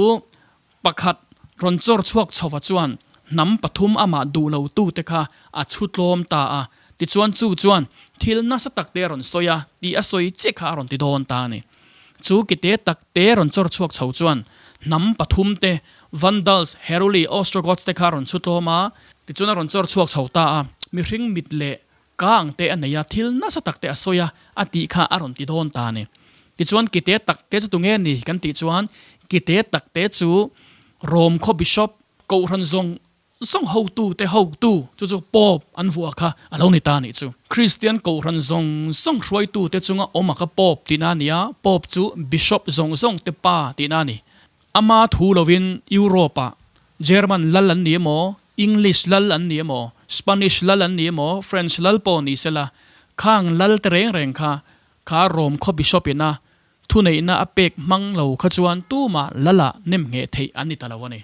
pakhat rawn chawr chhuak chhova chuan hnam pathum amah duh lo tute kha a chhu tlawm ta a, tichuan chu chuan thil nasa tak te a rawn sawi a tih a sawi chiah kha a rawn ti dawn ta a ni. Chu kite tak te rawn chawr chhuak chho chuan hnam pathum te, Vandals, Heruli, Ostrogoths te kha a rawn chhu tlawm a, tichuan a rawn chawr chhuak chho ta a, mihring mit leh kang te a nei a, thil nasa tak te a sawi a, a tih kha a rawn ti dawn ta a ni. Tichuan kite tak te chu tunge ni kan tih chuan kite tak te chu Rom khaw bishop, kohhran zawng Zawng hotu te hotu chu chu Pope an vuah kha a lo ni ta a nih chu. Kristian kohhran zawng zawng hruaitu te chunga awm a kha Pope tihna a ni a, Pope chu Bishop zawng zawng te pa tihna a ni. Ama thu lovin Europe ah German lal an ni emaw, English lal an ni emaw, Spanish lal an ni emaw, French lal pawh ni sela, khang lal te reng reng kha kha Rome khaw Bishop ina thuneihna a pek hmang lo kha chuan tumah lal ah nemngheh theih an ni ta lo a ni.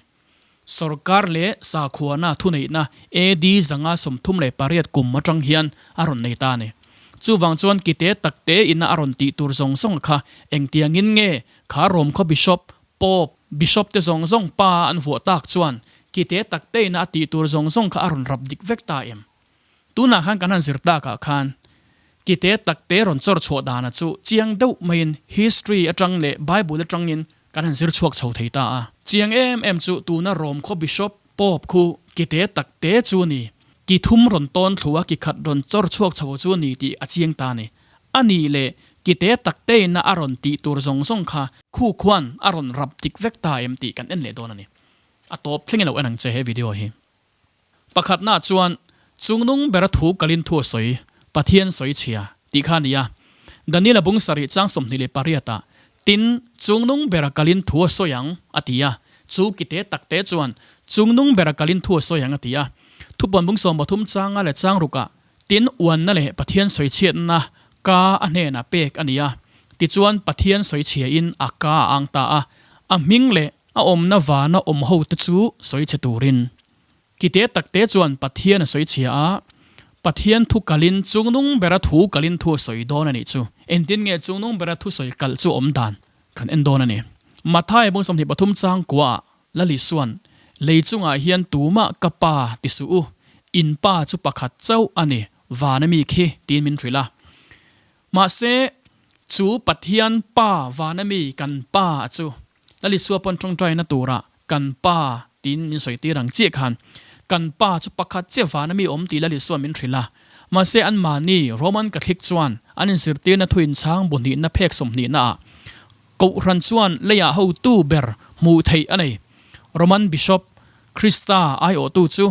Sorkar leh sakhuana thuneihna AD 538 kum atang hian a rawn nei ta a ni. Chuvang chuan kite takte ina a rawn tih tur zawng zawng kha engtiangin nge kha Rom khaw Bishop, Pope, Bishop te zawng zawng pa an vuah tak chuan kite takte ina a tih tur zawng zawng kha a rawn rap dik vek ta em? Tunah khan kan han zir takah khan kite takte rawn chawr chhuah dana chu chiang deuh maiin history atang leh Bible atangin kan han zir chhuak chho thei ta a. Chiang em em chu tuna Rome khaw Bishop, Pope, khu kite takte chu a ni. Ki thum rawn tawn thlu a ki khat rawn chawr chhuak chho chu a ni tih a chiang ta a ni. A nih leh kite takteina a rawn tih tur zawng zawng kha khu khuan a rawn rap dik vek ta em tih kan en leh dawn a ni. A tawp thlengin lo en ang che he video hi. Pakhatna chuan, Chungnung bera thu kalin thu a sawi, Pathian sawi chhia, tih kha a ni a. Daniel-a bung sarih chang 28 ah, Tin, chungnung bera kalin thu a sawi ang, a ti a. Chu kite takte chuan, Chungnung bera kalin thu a sawi ang, a ti a. Thupuan bung 13 changa leh chang rukah, Tin, uanna leh Pathian sawi chhiatna ka a hnenah pek a ni a. Tichuan, Pathian sawi chhiain a ka a ang ta a, a hming leh a awmna vana awm hote chu sawi chhe turin. Kite takte chuan Pathian a sawi chhia a, Pathian thu kalin chungnung bera thu kalin thu a sawi dawn a nih chu. Engtin nge chungnung bera thu sawi kalh chu awm dan kan en dawn a ni. Matthai bung 23 chang kuaah Lal Isua'n, Lei chungah hian tumah ka pa ti suh u, in pa chu pakhat chauh a ni, vana mi khi, tiin min hrilh a. Mahse, chu Pathian Pa vana mi kan Pa chu Lal Isua pawn tawngtaina turah kan Pa tiin min sawi tir ang chiah khan kan Pa chu pakhat chiah vana mi awm tih Lal Isua min hrilh a. Mahse, anmahni Roman Catholic chuan an inzirtirna thu inchhang bu hnihna phek sawmhnihna ah Kohhran chuan leiah hotu ber hmuh theih a nei. Roman Bishop, Krista aiawhtu chu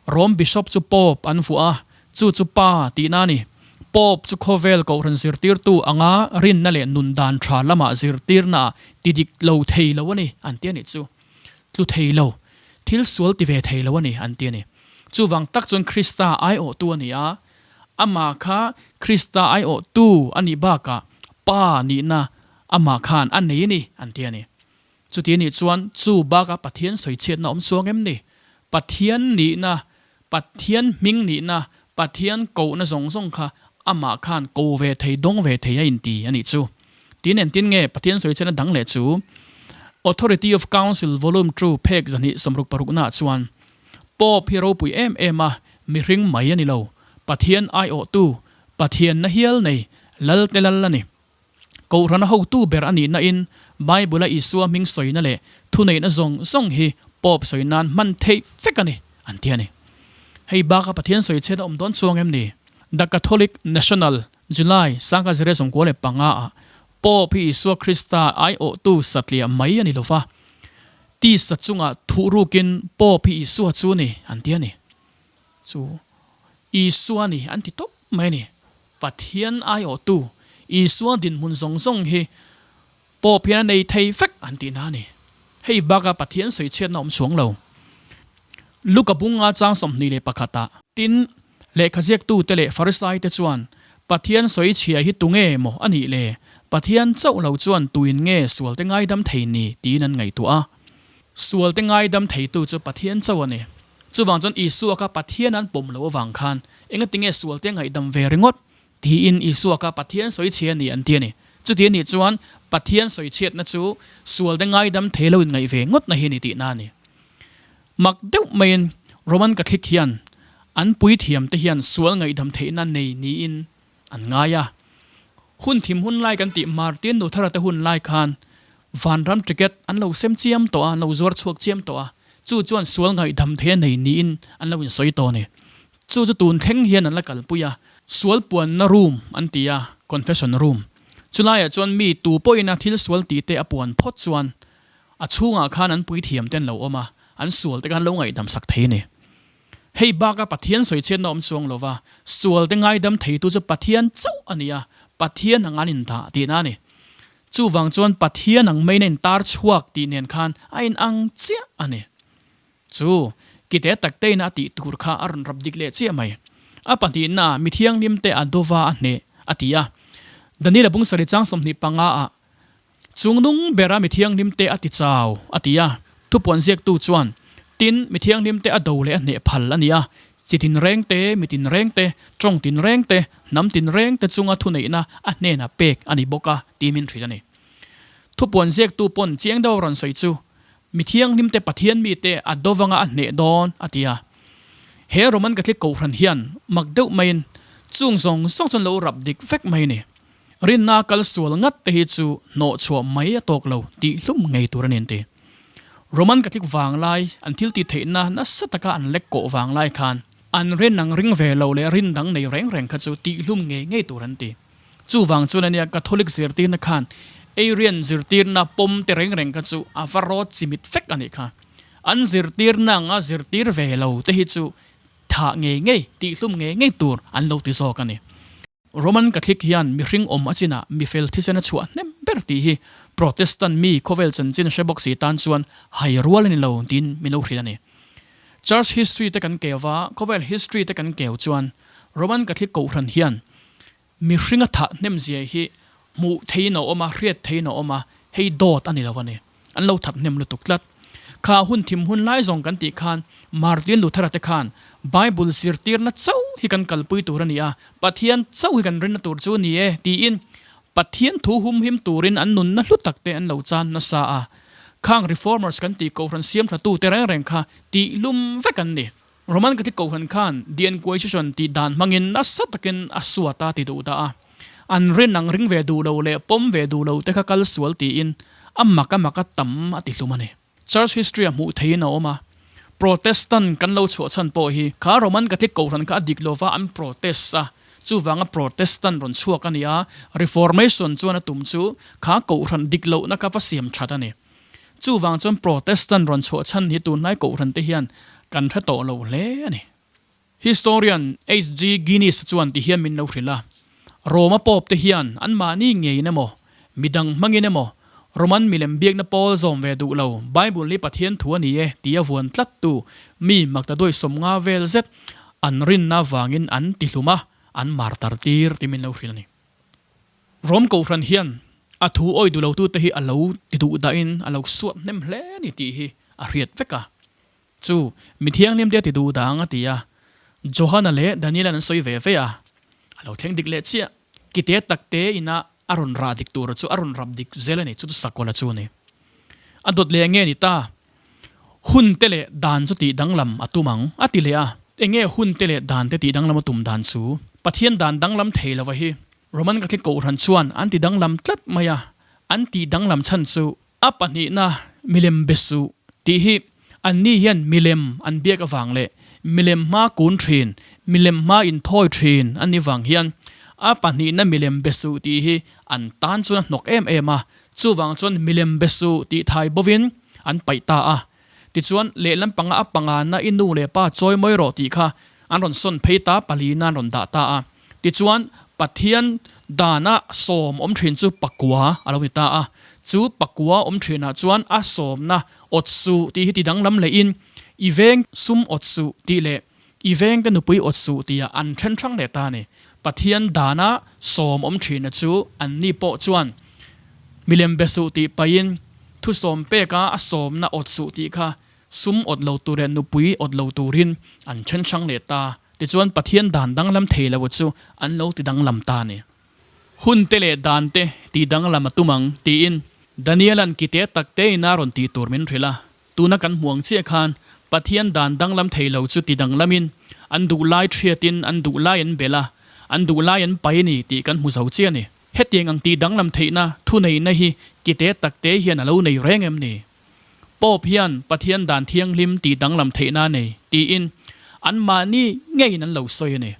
Rome Bishop chu Pope an vuah a, chu chu Pa tihna a ni. Pope chu khawvel kohhran zirtirtu anga rinna leh nun dan tha lamah zirtirnaah ti dik lo thei lo a ni an ti a nih chu. Tlu thei lo, thil sual ti ve thei lo a ni an ti a ni. Chuvang tak chuan Krista aiawhtu a ni a, amah kha Krista aiawhtu a nih bakah Pa nihna amah khan a nei a ni an ti a ni. Chuti anih chuan chu baka Pathian sawichhiatna awm chuang em ni? Pathian nihna, Pathian hming nihna, Pathian kohna zawng zawng kha amah khan ko ve thei, dawng ve thei a inti a nih chu. Tin entin nge Pathian sawi chhiatna dang leh chu? Authority of Council Volume ii phek zahnih sawmruk paruknaah chuan Pope hi ropui em em a, mihring mai a ni lo, Pathian aiawhtu, Pathianna hial nei, Lalte Lal a ni. Kohhrana hotu ber a nihna in Bible-a Isua hming sawina leh thuneihna zawng zawng hi Pope sawi nan hman theih vek a ni, an ti a ni. Hei baka Pathian sawi chhiat a awm dawn chuang em ni? The Catholic National, July, 1995 ah Pope hi Isua Krista aiawhtu satliah mai a ni lo va, tisa chungah thuhrukin Pope hi Isua chu a ni, an ti a ni. Chu Isua ni an ti tawp mai a ni. Pathian aiawhtu Isua dinhmun zawng zawng hi Pope hian a nei thei vek an tihna a ni. Hei baka Pathian sawichhiatna awm chuang lo. Luka bunga chang 21 ah. Tin, lehkha ziaktute leh Farisaite chuan, Pathian sawichhia hi tunge maw a nih le? Pathian chauh lo chuan tuin nge sualte ngaidam thei ni? tiin an ngaihtuah a. Sualte ngaidam theitu chu Pathian chauh a ni. Chuvang chuan Isua kha Pathian an pawm loh avang khan engatinge sualte ngaihdam ve ringawt tiin Isua kha Pathian sawichhia a ni an ti a ni. Chuti a nih chuan Pathian sawichhiatna chu sualte ngaidam thei lo inngaih ve ngawtna hi a ni tihna a ni. Mak deuh maiin Roman Catholic hian an puithiamte hian sual ngaihdam theihna nei niin an ngai a. Hun thim hun lai kan tih Martin Luther-a te hun lai khan vanram ticket an lo sem chiam tawh a, an lo zuar chhuak chiam tawh a, chu chuan sual ngaihdam thei a nei niin an lo insawi tawh a ni. Chu chu tun thleng hian an la kalpui a, sual puanna room an ti a, confession room. Chulaiah chuan mi tu pawhin a thil sual tih te a puan phawt chuan a chhungah khan an puithiam te an lo awm a, an sual te kha an lo ngaihdam sak thei a ni. Hei baka Pathian sawichhiatna awm chuang lova, sualte ngaidam theitu chu Pathian chauh a ni a, Pathian ang an indah tihna a ni. Chuvang chuan Pathian ang maiin a intar chhuak tih nen khan a inang chiah a ni. Chu, kite taktein a tih tur kha a rawn rap dik leh chiah mai. A pahnihna, mi thianghlimte a dova a hneh, a ti a. Daniel-a bung sarih chang 25 ah Chungnung bera mi thianghlimte a ti chau, a ti a. Thupuan ziaktu chuan, Tin, mi thianghlimte a do leh a hneh phal a ni a, chi tinreng te, mi tinreng te, tawng tinreng te, hnam tinreng te chunga thuneihna a hnenah pek a ni bawk a, tih min hrilh a ni. Thupuan ziaktu pawn chiang deuh a rawn sawi chu, Mi thianghlimte Pathian mite a do vanga a hneh dawn, a ti a. He Roman Catholic Kohhran hian mak deuh maiin chung zawng zawng chuan lo rap dik vek mai a ni. Rinna kal sual ngat te hi chu hnawh chhuah mai a tawk lo tih hlum ngei tur a ni an ti. Roman Catholic vanglai an thil tih theihna nasa taka an lek kawh vanglai khan an rin ang ring ve lo leh rin dang nei reng reng kha chu tih hlum ngei ngei tur an ti. Chuvang chuan ania Catholic zirtirna khan Arian zirtirna pawm te reng reng kha chu a va rawt chimit vek a nih kha. An zirtirna anga zirtir ve lo te hi chu thah ngei ngei, tih hlum ngei ngei tur an lo ti zawk a ni. Roman Catholic hian mihring awm a chinah mifel thisen a chhuah hnem ber tih hi Protestant mi khawvel chanchin hre bawk si tan chuan hai rual a ni lo tiin min lo hrilh a ni. Church history te kan keu va, khawvel history te kan keu chuan Roman Catholic kohhran hian mihring a thah hnem zia hi hmuh theihin a awm a, hriat theihin a awm a, hei dawt a ni lo a ni. An lo that hnem lutuk tlat. Kha hun thim hun lai zawng kan tih khan Martin Luther-a te khan Bible zirtirna chauh hi kan kalpui tur a ni a, Pathian chauh hi kan rinna tur chu a ni e tiin Pathian thu humhim turin an nunna hlu tak te an lo chan nasa a. Khang Reformers kan tih Kohhran siamtha te reng reng kha tih lum vek an ni. Roman Catholic Kohhran khan The Inquisition tih dan hmangin nasa takin a suat a ti duh dah a. An rin ang ring ve duh lo leh pawm ve duh lo te kha kal sual tiin a mak a mak a tam a ti hlum a ni. Church history a hmuh theihin a awm a. Protestant kan lo chhuah chhan pawh hi kha Roman Catholic Kohhran kha a dik lova an protest a, chuvanga Protestant rawn chhuak a ni a, Reformation chuan a tum chu kha Kohhran dik lohna kha va siam that a ni. Chuvang chuan Protestant rawn chhuah chhan hi tunlai Kohhran te hian kan hre tawh lo hle a ni. Historian HG Guinness chuan ti hian min lo hrilh a, Roma Pope te hian anmahni ngeiin emaw, midang hmangin emaw, Roman milem biakna pawl zawm ve duh lo, Bible hi Pathian thu a ni e ti a vuan tlattu mi maktaduai 50 vel zet an rinna vangin an ti hlum a, an martar tir ti min lo hrilh a ni. Rom Kohhran hian a thu awi duh lotute hi a lo ti duh dahin a lo suat hnem hle a ni tih hi a hriat vek a. Chu, mi thianghlim te a ti duh dang a ti a. Johana leh Daniela'n an sawi ve ve a, a lo thleng dik leh chiah. Kite takte ina a rawn rah dik tura chu a rawn rap dik zel a ni, chu chu Sakawla chu a ni. A dawt leh nge ni ta? Hun te leh dan chu tih danglam a tum ang, a ti leh a. Enge hun te leh dan te tih danglam a tum dan chu? Pathian dan danglam thei lova hi Roman Catholic Kohhran chuan an ti danglam tlat mai a, an tih danglam chhan chu A pahnihna, milem be suh tih hi anni hian milem an biak avang leh milem hma kun thin, milem hma inthawi thin an ni vang hian a pahnihna milem be suh tih hi an tan chuan a hnawk em em a, chuvang chuan milem be suh tih thai bovin an paih ta a. Tichuan, lehlam panga a pangana i nu leh pa chawi mawi rawh tih kha an rawn sawn phei ta, palina an rawn dah ta a. Tichuan, Pathian dana sawm awm thin chu pakua a lo ni ta a. Chu pakua awm thinah chuan a sawmna awt suh tih hi ti danglam lehin, I veng sum awt suh tih leh I vengte nupui awt suh tihah an then hrang leh ta a ni. Pathian dana sawm awm thina chu anni pawh chuan milem be suh tih pahin thusawm peka a sawmna awt suh tih kha sum awt lo tur leh nupui awt lo turin an then hrang leh ta. Tichuan Pathian dan danglam thei lo chu an lo ti danglam ta a ni. Hun te leh dan te tih danglam a tum ang tiin Daniela'n kite tak tein a rawn tih tur min hrilh a. Tuna kan hmuang chiah khan Pathian dan danglam thei lo chu ti danglamin an duh lai thiatin an duh lai an belh a, an duh lai an pai a ni tih kan hmu zo chiah a ni. Hetiang ang tih danglam theihna thuneihna hi kite takte hian a lo nei reng em ni? Pope hian Pathian dan thianghlim tih danglam theihna a nei tiin anmahni ngeiin an lo sawi a ni.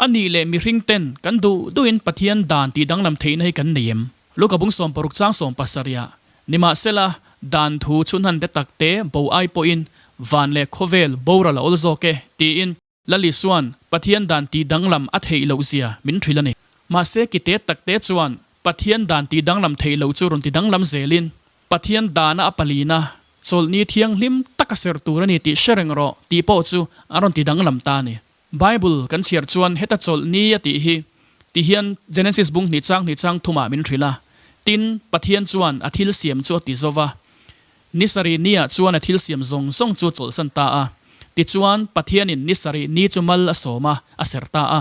A nih leh mihring ten kan duh duhin Pathian dan tih danglam theihna hi kan nei em? Luka bung 60 chang 7 ah, Nimahsela, dan thu chhunhan te tak te bo ai pawhin van leh khawvel boral a awl zawk e, tiin Lal Isua'n Pathian dan tih danglam a theih loh zia min hrilh a ni. Mahse kite tak te chuan Pathian dan tih danglam theih loh chu rawn ti danglam zelin Pathian dana a palina chawlhni thianghlim taka ser tur a ni tih hre reng rawh tih pawh chu an rawn ti danglam ta a ni. Bible kan chhiar chuan heta chawlh ni a tih hi ti hian Genesis bung hnih chang hnih chang thumah min hrilh a. Tin, Pathian chuan a thil siam chu a ti zo va. Ni sarih niah chuan a thil siam zawng zawng chu a chawlhsan ta a. Tichuan, Pathianin ni sarih ni chu mal a sawm a, a serh ta a.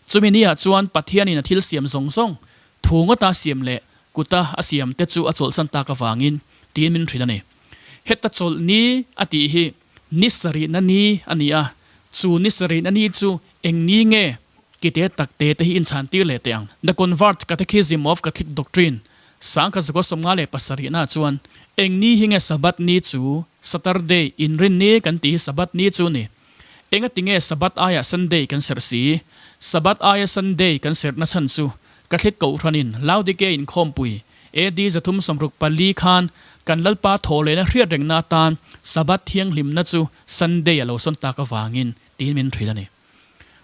Chumi niah chuan Pathianin a thil siam zawng zawng, thu ngawta siam leh kuta a siam te chu a chawlhsan tak avangin tiin min hrilh a ni. Heta chawlh ni a tih hi Ni sarihna ni a ni a, chu ni sarihna ni chu eng ni nge? Kite tak te te hi inchhan tir leh teh ang. The Convert Catechism of Catholic Doctrine, 1957 ah chuan, Eng ni hi nge Sabbath ni chu? Saturday, inrin ni kan tih hi Sabbath ni chu ni. Engati nge Sabbath aiah Sunday kan serh si? Sabbath aia Sunday kan serhna chhan chu Catholic Kohhranin Laodikea inkhawmpui AD 364 khan kan Lalpa thawhlehna hriat rengna atan Sabbath thianghlimna chu Sunday a lo sawn tak avangin tiin min hrilh a ni.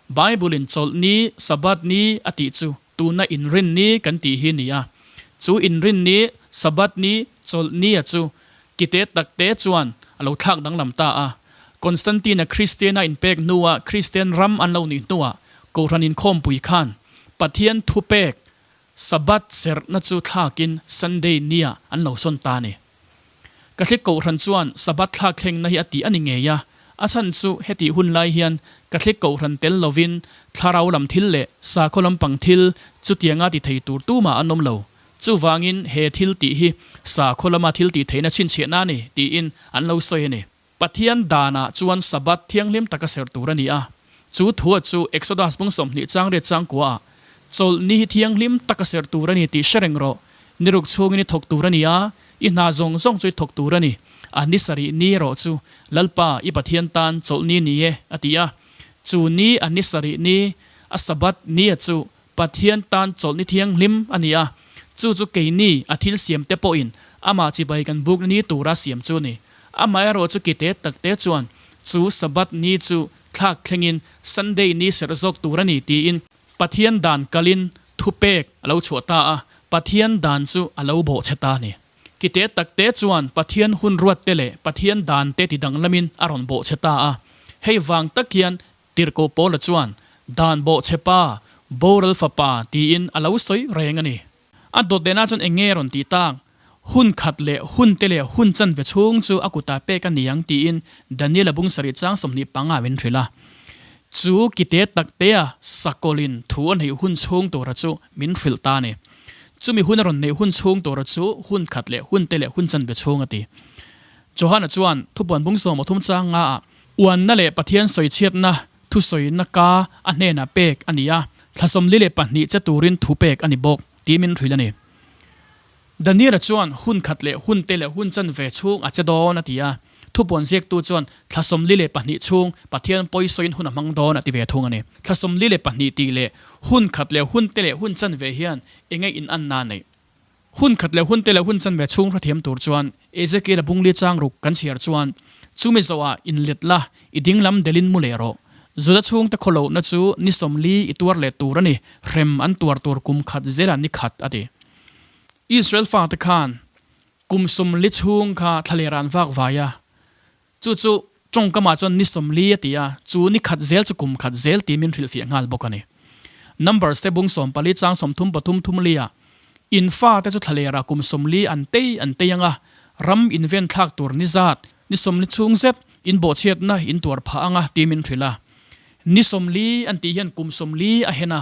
Bible-in chawlh ni, Sabbath ni, a tih chu tuna inrin ni kan tih hi ni a. Chu inrin ni, Sabbath ni, chawlh ni a chu kite takte chuan a lo thlak danglam ta a. Constantine-a Kristiana inpek hnua Kristian ram an lo nih hnuah Kohhran inkhawmpui khan Pathian thupek Sabbath serhna chu thlakin Sunday nia an lo sawn ta a ni. Catholic Kohhran chuan Sabbath thlak thlengna hi a tih a ni ngei a, a chhan chu hetih hun lai hian Catholic Kohhran tel lovin thlarau lam thil leh sakhaw lampang thil chutianga ti thei tur tumah an awm lo. Chuvangin he thil tih hi sakhaw lama thil tih theihna chhinchhiahna a ni tiin an lo sawi a ni. Pathian danah chuan Sabbath thianghlim taka serh tur a ni a. Chu thua chu Exodus bung 20 chang riat chang kuaah, Chawlhni hi thianghlim taka serh tur a ni tih hre reng rawh. Ni ruk chhungin i thawk tur a ni a, i hna zawng zawng chu i thawk tur a ni. A ni sarih ni erawh chu Lalpa i Pathian tan chawlhni ni e, a ti a. Chu ni a ni sarih ni, a Sabbath ni a chu Pathian tan chawlhni thianghlim a ni a, chu chu keini a thil siamte pawhin amah chibai kan bukna ni tura siam chu a ni. Amaherawh chu kite takte chuan chu Sabbath ni chu thlak thlengin Sunday ni serh zawk tur a ni tiin Pathian dan kalin thupek a lo chhuah ta a, Pathian dan chu a lo bawhchhe ta a ni. Kite takte chuan Pathian hun ruatte leh Pathian dante tidanglamin a rawn bawhchhe ta a, hei vang tak hian Tirhkoh Paula chuan, Dan bawhchhe pa, boral fapa tiin a lo sawi reng a ni. A dawt lehna chuan eng nge rawn tih tak? Hun khat leh hun te leh hun chanve chhung chu a kutah pek a ni ang tiin Daniela bung sarih chang 25 min hrilh a. Chu kite taktea sakawlin thu a neih hun chhung tura chu min hrilh ta a ni. Chumi hun a rawn neih hun chhung tura chu hun khat leh hun te leh hun chanve chhung a ti. Johana chuan thupuan bung 30 chang nga ah uanna leh Pathian sawichhiatna thusawina ka a hnenah pek a ni a, thla 42 che turin thu pek a ni bawk tih min hrilh a ni. Daniela chuan hun khat leh hun te leh hun chanve chhung a che dawn a ti a, thupuan ziaktu chuan thla 42 chhung Pathian pawisawiin hun a hmang dawn a ti ve thung a ni. Thla 42 tih leh hun khat leh hun te leh hun chanve hian enge inanna a neih? Hun khat leh hun te leh hun chanve chhung hrethiam tur chuan Ezekiel-a bungli chang ruk kan chhiar chuan, Chumi zawhah inlet la, i dinglam delin mu leh rawh. Juda chhungte khawlohna chu ni 40 i tuar leh tur a ni, hrem an tuar tur kum khat zelah ni khat, a ti. Israel fate khan kum 40 chhung kha thlaler an vak vai a, chu chu tawngkamah chuan ni 40 a ti a, chu ni khat zel chu kum khat zel tih min hrilhfiah nghal bawk a ni. Numbers te bung 14 chang 30 pathum thum lia in fate chu thlalerah kum 40 an tei an tei ang a, ram inven thlak tur ni zat ni 40 chhung zet in bawhchhiatna in tuar phah ang a tih min hrilh a. Ni 40 an tih hian kum 40 a hen a,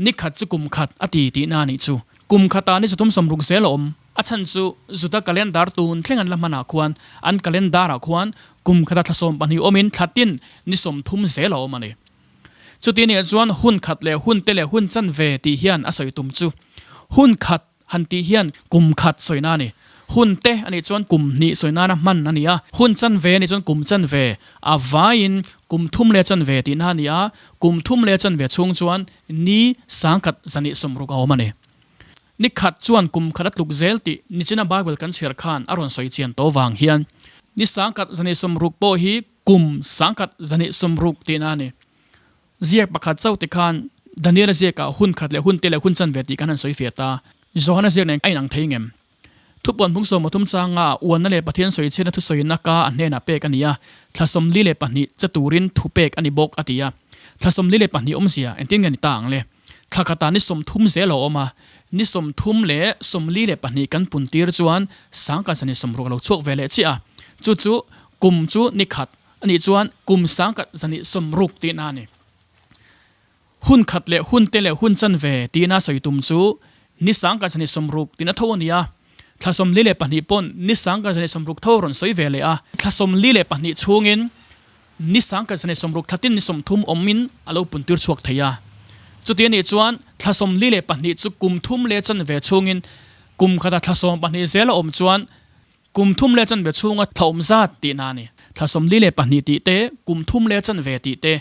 ni khat chu kum khat a ti tihna a nih chu. Kum khatah ni 360 zel a awm. A chhan chu Juda calendar tun thleng an la hmanah khuan an calendar-ah khuan kum khata thla 12 awmin thla tin ni 30 zel a awm a ni. Chuti nih chuan hun khat leh hun te leh hun chanve tih hian a sawi tum chu hun khat Han tih hian kum khat sawina a ni. Hun te a nih chuan kum hnih sawi nana hman a ni a, hun chanve a nih chuan kum chanve, a vaiin kum thum leh chanve tihna a ni a, kum thum leh chanve chhung chuan ni 1060 a awm a ni. Ni khat chuan kum khat a tluk zel tih nichina Bible kan chhiar khan a rawn sawi chian tawh vang hian ni 1060 pawh hi kum 1060 tihna a ni. Ziak pakhat chauh te khan Daniela ziakah hun khat leh hun te leh hun chanve tih kan han sawi fiah ta. Johana ziak nen a inang thei ngem? Thupuan bung 30 changa uanna leh Pathian sawi chhiatna thusawina ka a hnenah pek a ni a, thla 42 che turin thu pek a ni bawk a ti a. Thla 42 awmzia engtin nge ni ta ang le? Thla khatah ni 30 zel a awm a, ni 30 leh 42 kan pun tir chuan 1060 a lo chhuak ve leh chiah a, chu chu kum chu ni khat A nih chuan kum 1060 tihna a ni. Hun khat leh hun te leh hun chanve tihna sawi tum chu ni 1060 tihna tho a ni a. Thla 42 pawn ni 1060 tho rawn sawi ve leh a. Thla 42 chhungin ni 1060 thla tin ni 30 awmin a lo puntir chhuak thei a. Chuti a nih chuan thla 42 chu kum thum leh chanve chhungin kum khata thla 12 zel a awm chuan Kum thum leh chanve chhunga thla awm zat tihna a ni. Thla 42 tih te, kum thum leh chanve tih te,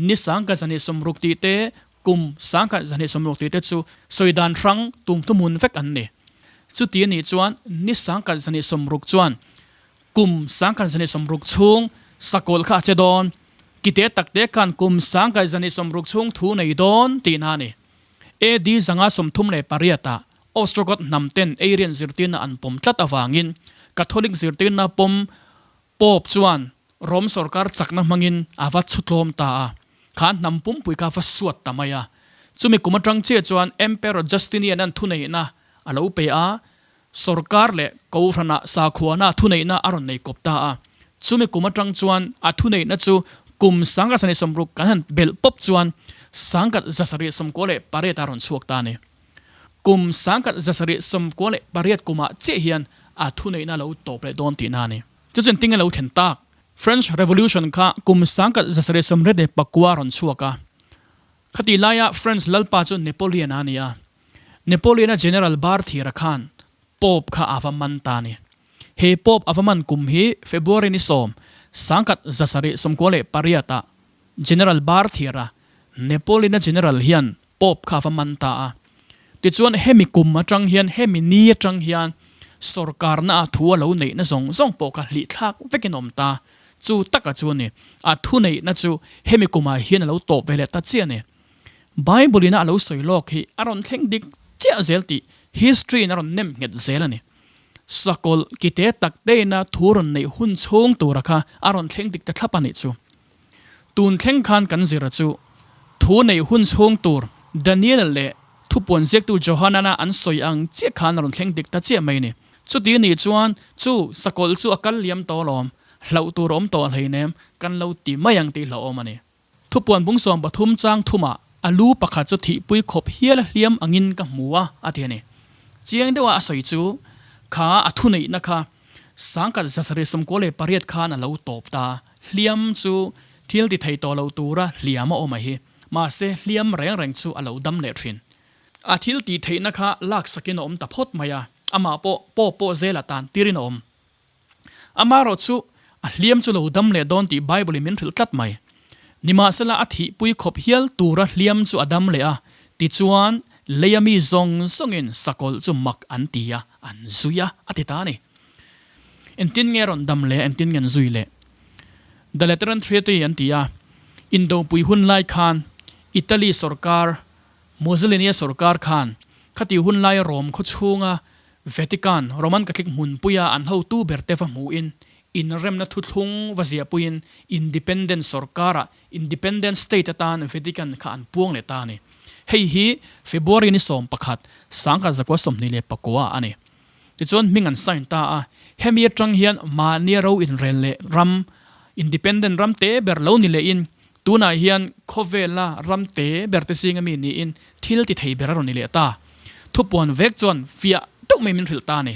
ni 1060 tih te, kum 1060 tih te chu sawi dan hrang tum thuhmun vek an ni. Chuti a nih chuan ni 1060 chuan kum 1060 chhung sakawlh kha a che dawn, kite takte khan kum 1060 chhung thu nei dawn tihna a ni. AD 538 ah Ostrogoth hnam ten Arian zirtirna an pawm tlat avangin Catholic zirtirna pawm Pope chuan Rom sorkar chakna hmangin a va chhutlawm ta a, kha hnam pumpui kha a va suat ta mai a. Chumi kum atang chiah chuan Emperor Justinian-a'n thuneihna a lo pe a, sorkar leh Kohhranah sakhuana thuneihna a rawn nei kawp ta a. Chumi kum atang chuan a thuneihna chu kum 1060 kan han belh pawp chuan 1798 a rawn chhuak ta a ni. Kum 1798 kumah chiah hian a thuneihna lo tawp leh dawn tihna a ni. Chu chuan tinge lo thlen tak? French Revolution kha kum 1789 rawn chhuak a. Khatih laia French lalpa chu Napoleon-a a ni a. Napoleon-a General Barthier-a khan Pope kha a va man ta a ni. He Pope a va man kum hi February ni 10, 1798 ah General Barthier-a, Napoleon-a General hian Pope kha a va man ta a. Tichuan hemi kum atang hian, hemi ni atang hian sorkarna a thu a lo neihna zawng zawng pawh kha hlihthlak vekin a awm ta. Chu taka chu a ni. A thuneihna chu hemi kumah hian a lo tawp ve leh ta chiah a ni. Bible ina a lo sawi lawk hi a rawn thleng dik chiah zel tih history in a rawn nem nghet zel a ni. Sakawlh kite tak teina thu rawn neih hun chhung tura kha a rawn thleng dik ta thlap a nih chu. Tun thleng khan kan zira chu thu neih hun chhung tur Daniel leh thupuan ziaktu Johanana an sawi ang chiah khan a rawn thleng dik ta chiah mai a ni. Chuti anih chuan chu sakawlh chu a kal liam tawh alawm, hlauh tur a awm tawh hleinem, kan lo ti mai ang tih hlauhawm a ni. Thupuan bung 13 chang thumah a lu pakhat chu thihpui khawp hial a hliam angin ka hmu a, a ti a ni. Chiang deuha a sawi chu, kha a thuneihna kha 1798 khan a lo tawp ta, hliam chu thil ti thei tawh lo tura hliam a awm a hi, mahse hliam reng reng chu a lo dam leh thin. A thil tih theihna kha laksakin a awm ta phawt mai a, amah pawh pawp pawh zela tan tirin a awm. Amaherawh chu a hliam chu lo dam leh dawn tih Bible in min hrilh tlat mai. Nimahsela a thihpui khawp hial tura hliam chu a dam leh a, tichuan leia mi zawng zawngin sakawlh chu mak an ti a, an zui a, a ti ta a ni. Engtin nge rawn dam leh a, engtin nge an zui leh? The Lateran Treaty an ti a, Indopui hun lai khan Italy sorkar Mussolini-a sorkar khan khati hun laia Rome khaw chhunga Vatican, Roman Catholic hmunpuia an hotu berte va hmuhin, inremna thuthlung va ziahpuiin independent sorkara independent state atan Vatican kha an puang leh ta a ni. Hei hi February ni 11, 1929 a ni. Tichuan hming an sign ta a, hemi atang hian mahnia ro inrel leh ram, independent ram te ber lo ni lehin tunah hian khawvela ram te ber te zinga mi niin thil ti thei ber a rawn ni leh ta. Thupuan vek chuan fiah deuh mai min hrilh ta a ni.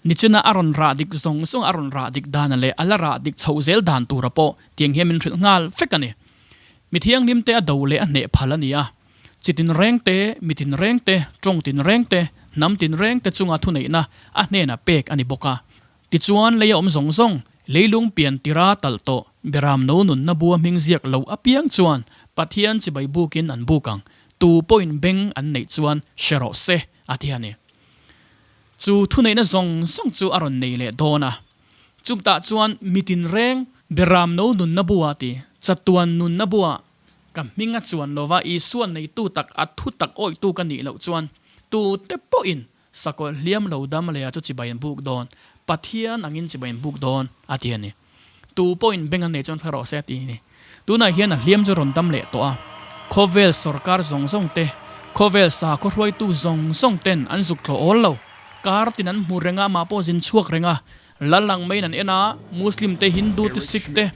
Nichina a rawn rah dik zawng zawng a rawn rah dik dan leh a la rah dik chhoh zel dan tura pawh tiang hian min hrilh nghal vek a ni. Mi thianghlim te a do leh a hneh phal a ni a. Chi tinreng te, mi tinreng te, tawng tinreng te, hnam tinreng te chunga thuneihna a hnenah pek a ni bawk a. Tichuan, lei a awm zawng zawng, leilung pian tira talh tawh, Beram no nunna bua hming ziak lo apiang chuan Pathian chibai bukin an buk ang, tu pawhin beng an neih chuan hre rawh se, a ti a ni. Chu thuneihna zawng zawng chu a rawn nei leh dawn a. Chutah chuan mi tinreng, Beram no nunna bua ti, chatuan nunna bua Ka hming a chuan lova Isua neitu tak a thu tak awihtu ka nih loh chuan tute pawhin sakawlh hliam lo dam leh a chu chibai an buk dawn, Pathian angin chibai an buk dawn a ti a ni. Tu pawhin beng an nei chuan hre rawh se a ti a ni. Tunah hian a hliam chu rawn dam leh tawh a, khawvel sawrkar zawng zawng te, khawvel sakhaw hruaitu zawng zawng ten an zuk thlawh awl lo, kar tin an hmu reng a, amah pawh zin chhuak reng a, Lal ang maiin an en a, Muslim te, Hindu te, Sikh te,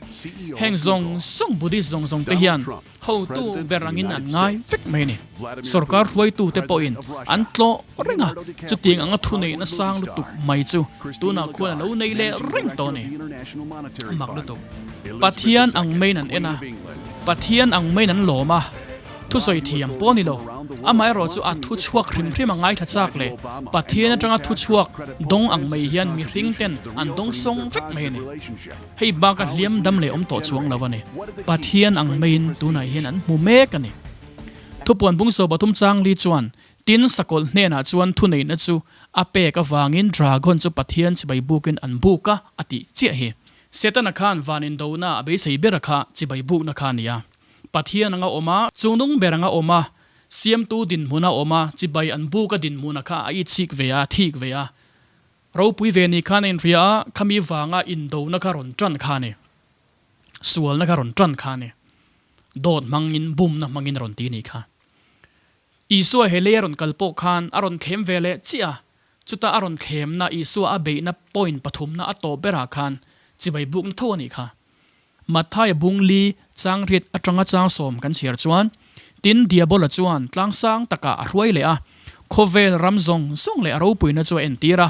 heng zawng zawng Buddhist zawng zawng te hian hotu ber angin an ngai vek mai a ni. Sorkar hruaitu te pawhin an tlawh reng a, chutiang anga thuneihna sang lutuk mai chu tunah khuan a lo nei leh reng tawh a ni. A mak lutuk. Pathian ang maiin an en a, Pathian ang maiin an lawm a. Thusawi thiam pawh a ni lo. Amaherawh chu a thu chhuak hrim hrim a ngaithla chak leh Pathian atanga thu chhuak dawng ang mai hian mihring ten an dawng sawng vek mai a ni. Hei bak a hliam dam leh awm tawh chuang lo a ni. Pathian ang maiin tunah hian an hmu mek a ni. Thupuan bung 13 chang li chuan tin sakawlh hnenah chuan thuneihna chu a pek avangin dragon chu Pathian chibai bukin an buk a a tih chiah hi. Setana khan van indona a beisei bera kha chibai bukna kha a ni a. Pathian anga awm a, chungnung ber anga awm a, siamtu dinhmun a awm a, chibai an buk a dinhmun a kha a itchik ve a, a thik ve a. Ropui ve ni khan a inhria a, khami vanga indona kha rawn tan kha a ni. Sualna kha rawn tan kha a ni. Dawt hmangin, bumna hmangin a rawn ti ni kha. Isua he lei a rawn kal pawh khan a rawn thlem ve leh chiah a, chuta a rawn thlemna Isua a beihna point pathumna a tawp berah khan chibai bukna tho a nih kha. Matthai bung li chang riat atanga chang sawm kan chhiar chuan, Tin, Diabola chuan tlang sang takah a hruai leh a, khawvel ram zawng zawng leh a ropuina chu a entir a.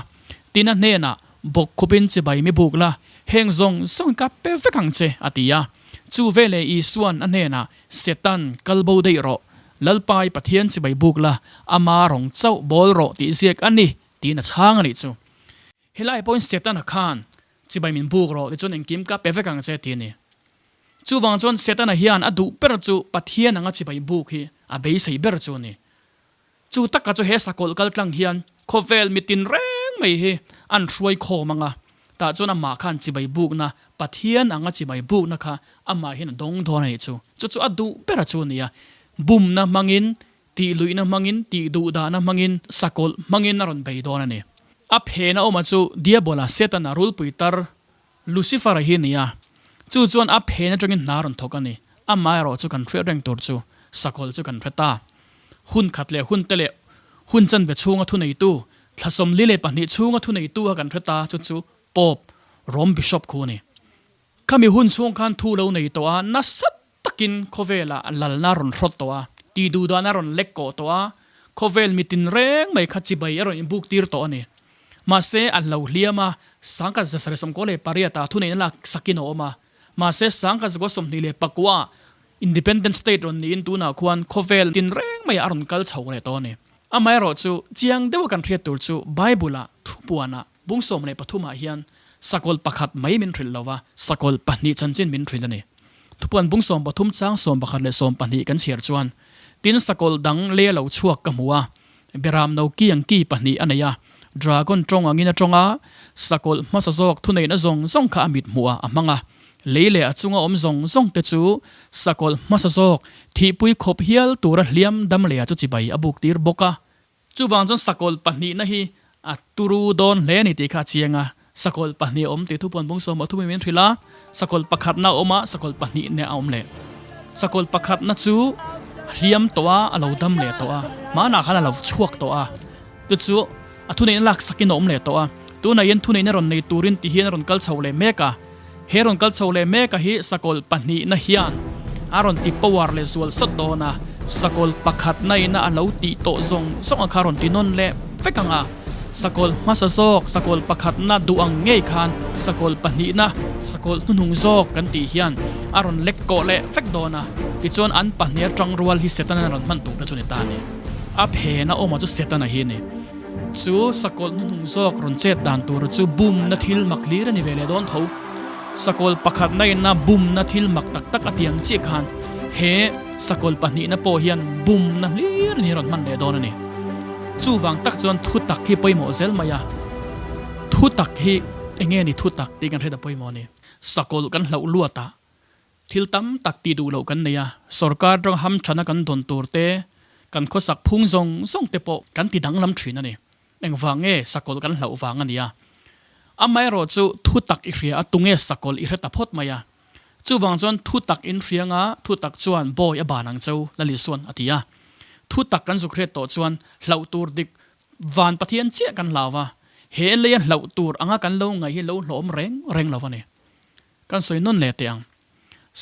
Tin, a hnenah, Bawk khupin chibai mi buk la, heng zawng zawng ka pe vek ang che, a ti a. Chu veleh Isua'n a hnenah, Setan, kal bo daih rawh, Lalpa i Pathian chibai buk la, ama rawng chauh bawl rawh tih ziak a ni, tiin a chhang a nih chu. Helai pawhin Setana khan Chibai min buk rawh tichuan engkim ka pe vek ang che ti a ni. Chuvang chuan Setana hian a duh ber chu Pathian anga chibai buk hi a beisei ber chu a ni. Chu taka chu he sakawlh kal tlang hian khawvel mitin reng mai hi an hruai khawm ang a, tah chuan amah khan chibai bukna, Pathian anga chibai bukna kha amah hian a dawng dawn a nih chu. Chu chu a duh ber a chu a ni a, bumna hmangin Tih luihna hmangin, tih duhdahna hmangin, sakawlh hmangin a rawn bei dawn a ni. A phena awma chu Diabola, Setana, rulpui tar, Lucifer-a hi a ni a. Chu chuan a phen atangin hna a rawn thawk a ni. Amaherawh chu kan hriat reng tur chu sakawlh chu kan hre ta. Hun khat leh hun te leh hun chanve chhunga thuneitu, thla 42 chhunga thuneitu a kan hre ta chu chu Pope, Rome Bishop khu a ni. Khami hun chhung khan thu lo nei tawh a, nasa. takin khawvelah lalna a rawn hrawt tawh a, tihduhdahna a rawn lek kawh tawh a, khawvel mitin reng mai kha chibai a rawn inbuk tir tawh a ni. Mahse, a lo hliam a, 1978 ah thuneihna lak sakin a awm a. Mahse, 1929 ah Independent State rawn niin tunah khuan khawvel tin reng maiah a rawn kal chho leh tawh a ni. Amaherawhchu, chiang deuha kan hriat tur chu Bible-ah thupuanah bung 13 ah hian sakawlh pakhat mai min hrilh lo va, sakawlh pahnih chanchin min hrilh a ni. Thupuan bung 13 chang 11 leh 12 kan chhiar chuan, Tin sakawlh dang lei a lo chhuak ka hmu a, Beram no ki ang ki pahnih a nei a, dragon tawng angin a tawng a, sakawlh hmasa zawk thuneihna zawng zawng kha a mit hmuh ah a hmang a, lei leh a chunga awm zawng zawng te chu sakawlh hmasa zawk thihpui khawp hial tura hliam dam leh ah chu chibai a buk tir bawk a. Chuvang chuan sakawlh pahnihna hi a turu dawn hle a ni tih kha a chiang a, sakawlh pahnih a awm tih thupuan bung sawm ah thupuiin min hrilh a, sakawlh pakhatna a awm a, sakawlh pahnihna a awm leh. Sakawlh pakhatna chu a hliam tawh a, a lo dam leh tawh a, hmanah khan a lo chhuak tawh a, chu chu a thuneihna lak sakin a awm leh tawh a, tunah hian thuneihna rawn nei turin ti hian a rawn kal chho leh mek a, he rawn kal chho leh mek a hi sakawlh pahnihna hian a rawn ti power leh zual sawt dawn a, sakawlh pakhatna ina a lo tih tawh zawng zawng a kha a rawn ti nawn leh vek ang a. Sakawlh hmasa zawk, sakawlh pakhatna duh ang ngei khan sakawlh pahnihna, sakawlh hnuhnung zawk kan tih hian a rawn lek kawh leh vek dawn a, tichuan an pahnih atang rual hi Setana rawn hman turna chu ni ta a ni. A phena awma chu Setana hi a ni. Chu sakawlh hnuhnung zawk rawn chet dan tura chu bumna thil mak hlir a ni ve leh dawn tho. Sakawlh pakhatna ina bumna thil mak tak tak a ti ang chiah khan he sakawlh pahnihna pawh hian bumna hlir ni rawn hman leh dawn a ni. Chuvang tak chuan thu tak hi pawimawh zel mai a, thu tak hi eng nge ni thu tak tih kan hriat a pawimawh a ni. Sakawlh kan hlauh luat a, thil tam tak tih duh loh kan nei a, sorkar atanga hamthana kan dawn tur te, kan khawsak phung zawng zawng te pawh kan ti danglam thin a ni. Engvang nge sakawlh kan hlauh vang a ni a. Amaherawh chu thu tak i hria a, tunge sakawlh i hre ta phawt mai a. Chuvang chuan thu tak in hriang a, thu tak chuan bawi a ban ang cheu, Lalisuan a ti a. Thu tak kan zuk hriat tawh chuan hlauh tur dik van Pathian chiah kan hlau a, he leia hlauh tur anga kan lo ngaih hi lo hlawm reng reng lo a ni. Kan sawi nawn leh teh ang.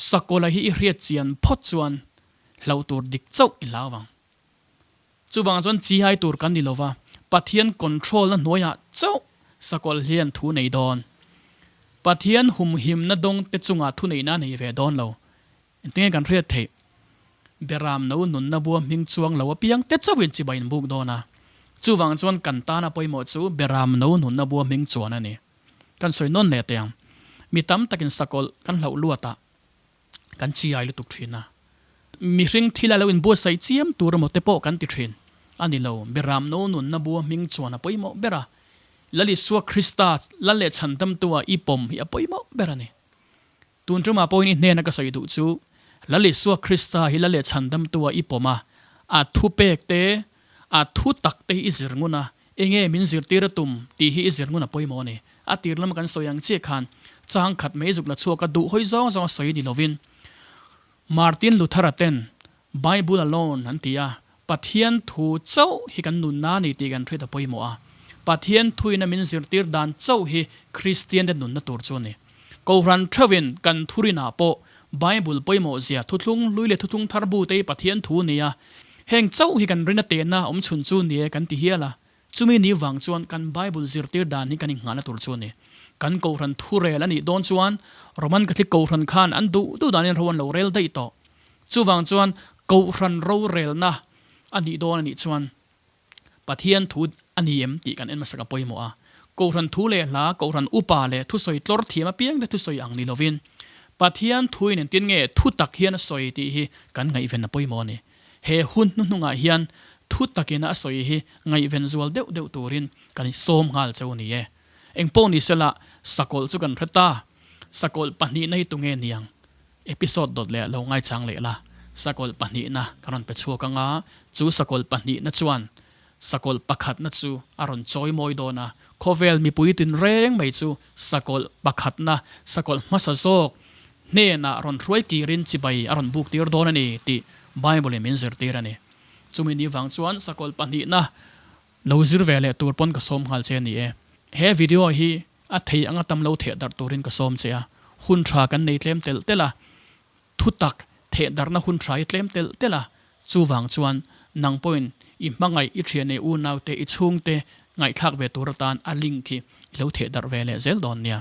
Sakawlha hi i hriat chian phawt chuan hlauh tur dik chauh i hlau ang. Chuvang chuan chihai tur kan ni lova, Pathian control na hnuaiah chauh sakawlh hian thu nei dawn. Pathian humhimna dawng te chungah thuneihna a nei ve dawn lo. Engtinge kan hriat theih? Beram no nunna bua hming chuang lo apiang te chauhin chibai in buk dawn a. Chuvang chuan kan tana pawimawh chu beram no nunna bua hming chuan a ni. Kan sawi nawn leh teh ang. Mi tam takin sakawlh kan hlauh luat ah kan chiai lutuk thin a. Mihring thil a lo inbuatsaih chiam tur emaw te pawh kan ti thin a ni lo. Beram no nunna bua hming chuan a pawimawh ber a. Lal Isua Krista Lal leh Chhandamtua i pawm hi a pawimawh ber a ni. Tun tumah pawhin i hnena ka sawi duh chu, Lal Isua Krista hi Lal leh Chhandamtua i pawm a, a thupek te, a thu tak te hi i zir ngun a, enge min zirtir a tum tih hi i zir ngun a pawimawh a ni. A tir lama kan sawi ang chiah khan chang khat mai zuk la chhuak a duh hawi zawng zawng a sawi ni lovin Martin Luther-a ten Bible alone an ti a, Pathian thu chauh hi kan nunna a ni tih kan hriat a pawimawh a. Pathian thuin a min zirtir dan chauh hi Kristian te nunna tur chu a ni. Kohhran theuhin kan thurinah pawh Bible pawimawh zia thuthlung hlui leh thuthlung thar bu te hi Pathian thu a ni a, heng chauh hi kan rin a tehna awm chhun chu ni e kan ti hial a. Chumi ni vang chuan kan Bible zirtir dan hi kan inngahna tur chu a ni. Kan Kohhran thurel a nih dawn chuan Roman Catholic Kohhran khan an duh duh danin ro an lo rel daih tawh. Chuvang chuan Kohhran rorelna a nih dawn a nih chuan Pathian thu a ni em tih kan en hmasak a pawimawh a. Kohhran thu leh hla, Kohhran upa leh thusawi tlawr thiam apiang te thusawi ang ni lovin Pathian thuin engtin nge thu tak hian a sawi tih hi kan ngaihven a pawimawh a ni. He hun hnuhnungah hian thu takin a sawi hi ngaihven zual deuh deuh turin kan sawm nghal cheu a ni e. Engpawh ni sela sakawlh chu kan hre ta. Sakawlh pahnihna hi tunge niang? Episode dawt leh lo ngaichang leh la, sakawlh pahnihna ka rawn pe chhuak ang a, chu sakawlh pahnihna chuan sakawlh pakhatna chu a rawn chawi mawi dawn a, khawvel mipui tinreng mai chu sakawlh pakhatna, sakawlh hmasa zawk hnenah rawn hruai kirin chibai a rawn buk tir dawn a ni tih Bible in min zirtir a ni. Chumi ni vang chuan sakawlh pahnihna Lo zir ve leh tur pawn ka sawm nghal che a ni e. He video hi a thei anga tam lo theh darh turin ka sawm che a, hun tha kan nei tlem telh telh a, thutak. Thehdarhna hun tha hi tlem telh telh a, chuvang chuan nang pawhin i hmangaih, i thian leh unaute, i chhungte ngaihthlak ve tur atan a link hi i lo thehdarh ve leh zel dawn nia.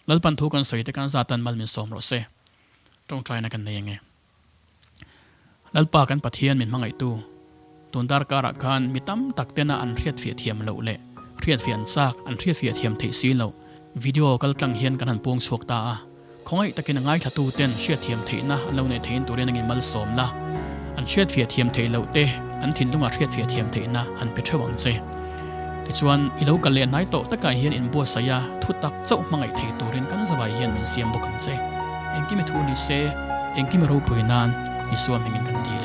Lalpan thu kan sawi te kan zatan mal min sawm rawh se. Tawngtaina kan nei ange. Lalpa kan Pathian min hmangaihtu, tun darkarah khan mi tam tak tena an hriatfiah thiam loh leh hriatfiah an chak, an hriatfiah thiam theih si loh video kal tlang hian kan han puang chhuak ta a. Khawngaih takin a ngaithlatu ten hriatthiam theihna an lo neih theihin turin angin malsawm la, an hriatfiah thiam theih loh te an thinlungah hriatfiah thiam theihna han pe theuh ang che. Tichuan, i lo kal leh hnai tawh takah hian inbuatsaih a, thu tak chauh hmangaih thei turin kan zavai hian min siam bawk ang che. Engkim i thu ni se, engkim i ropui nan Isua hmingin kan dil e.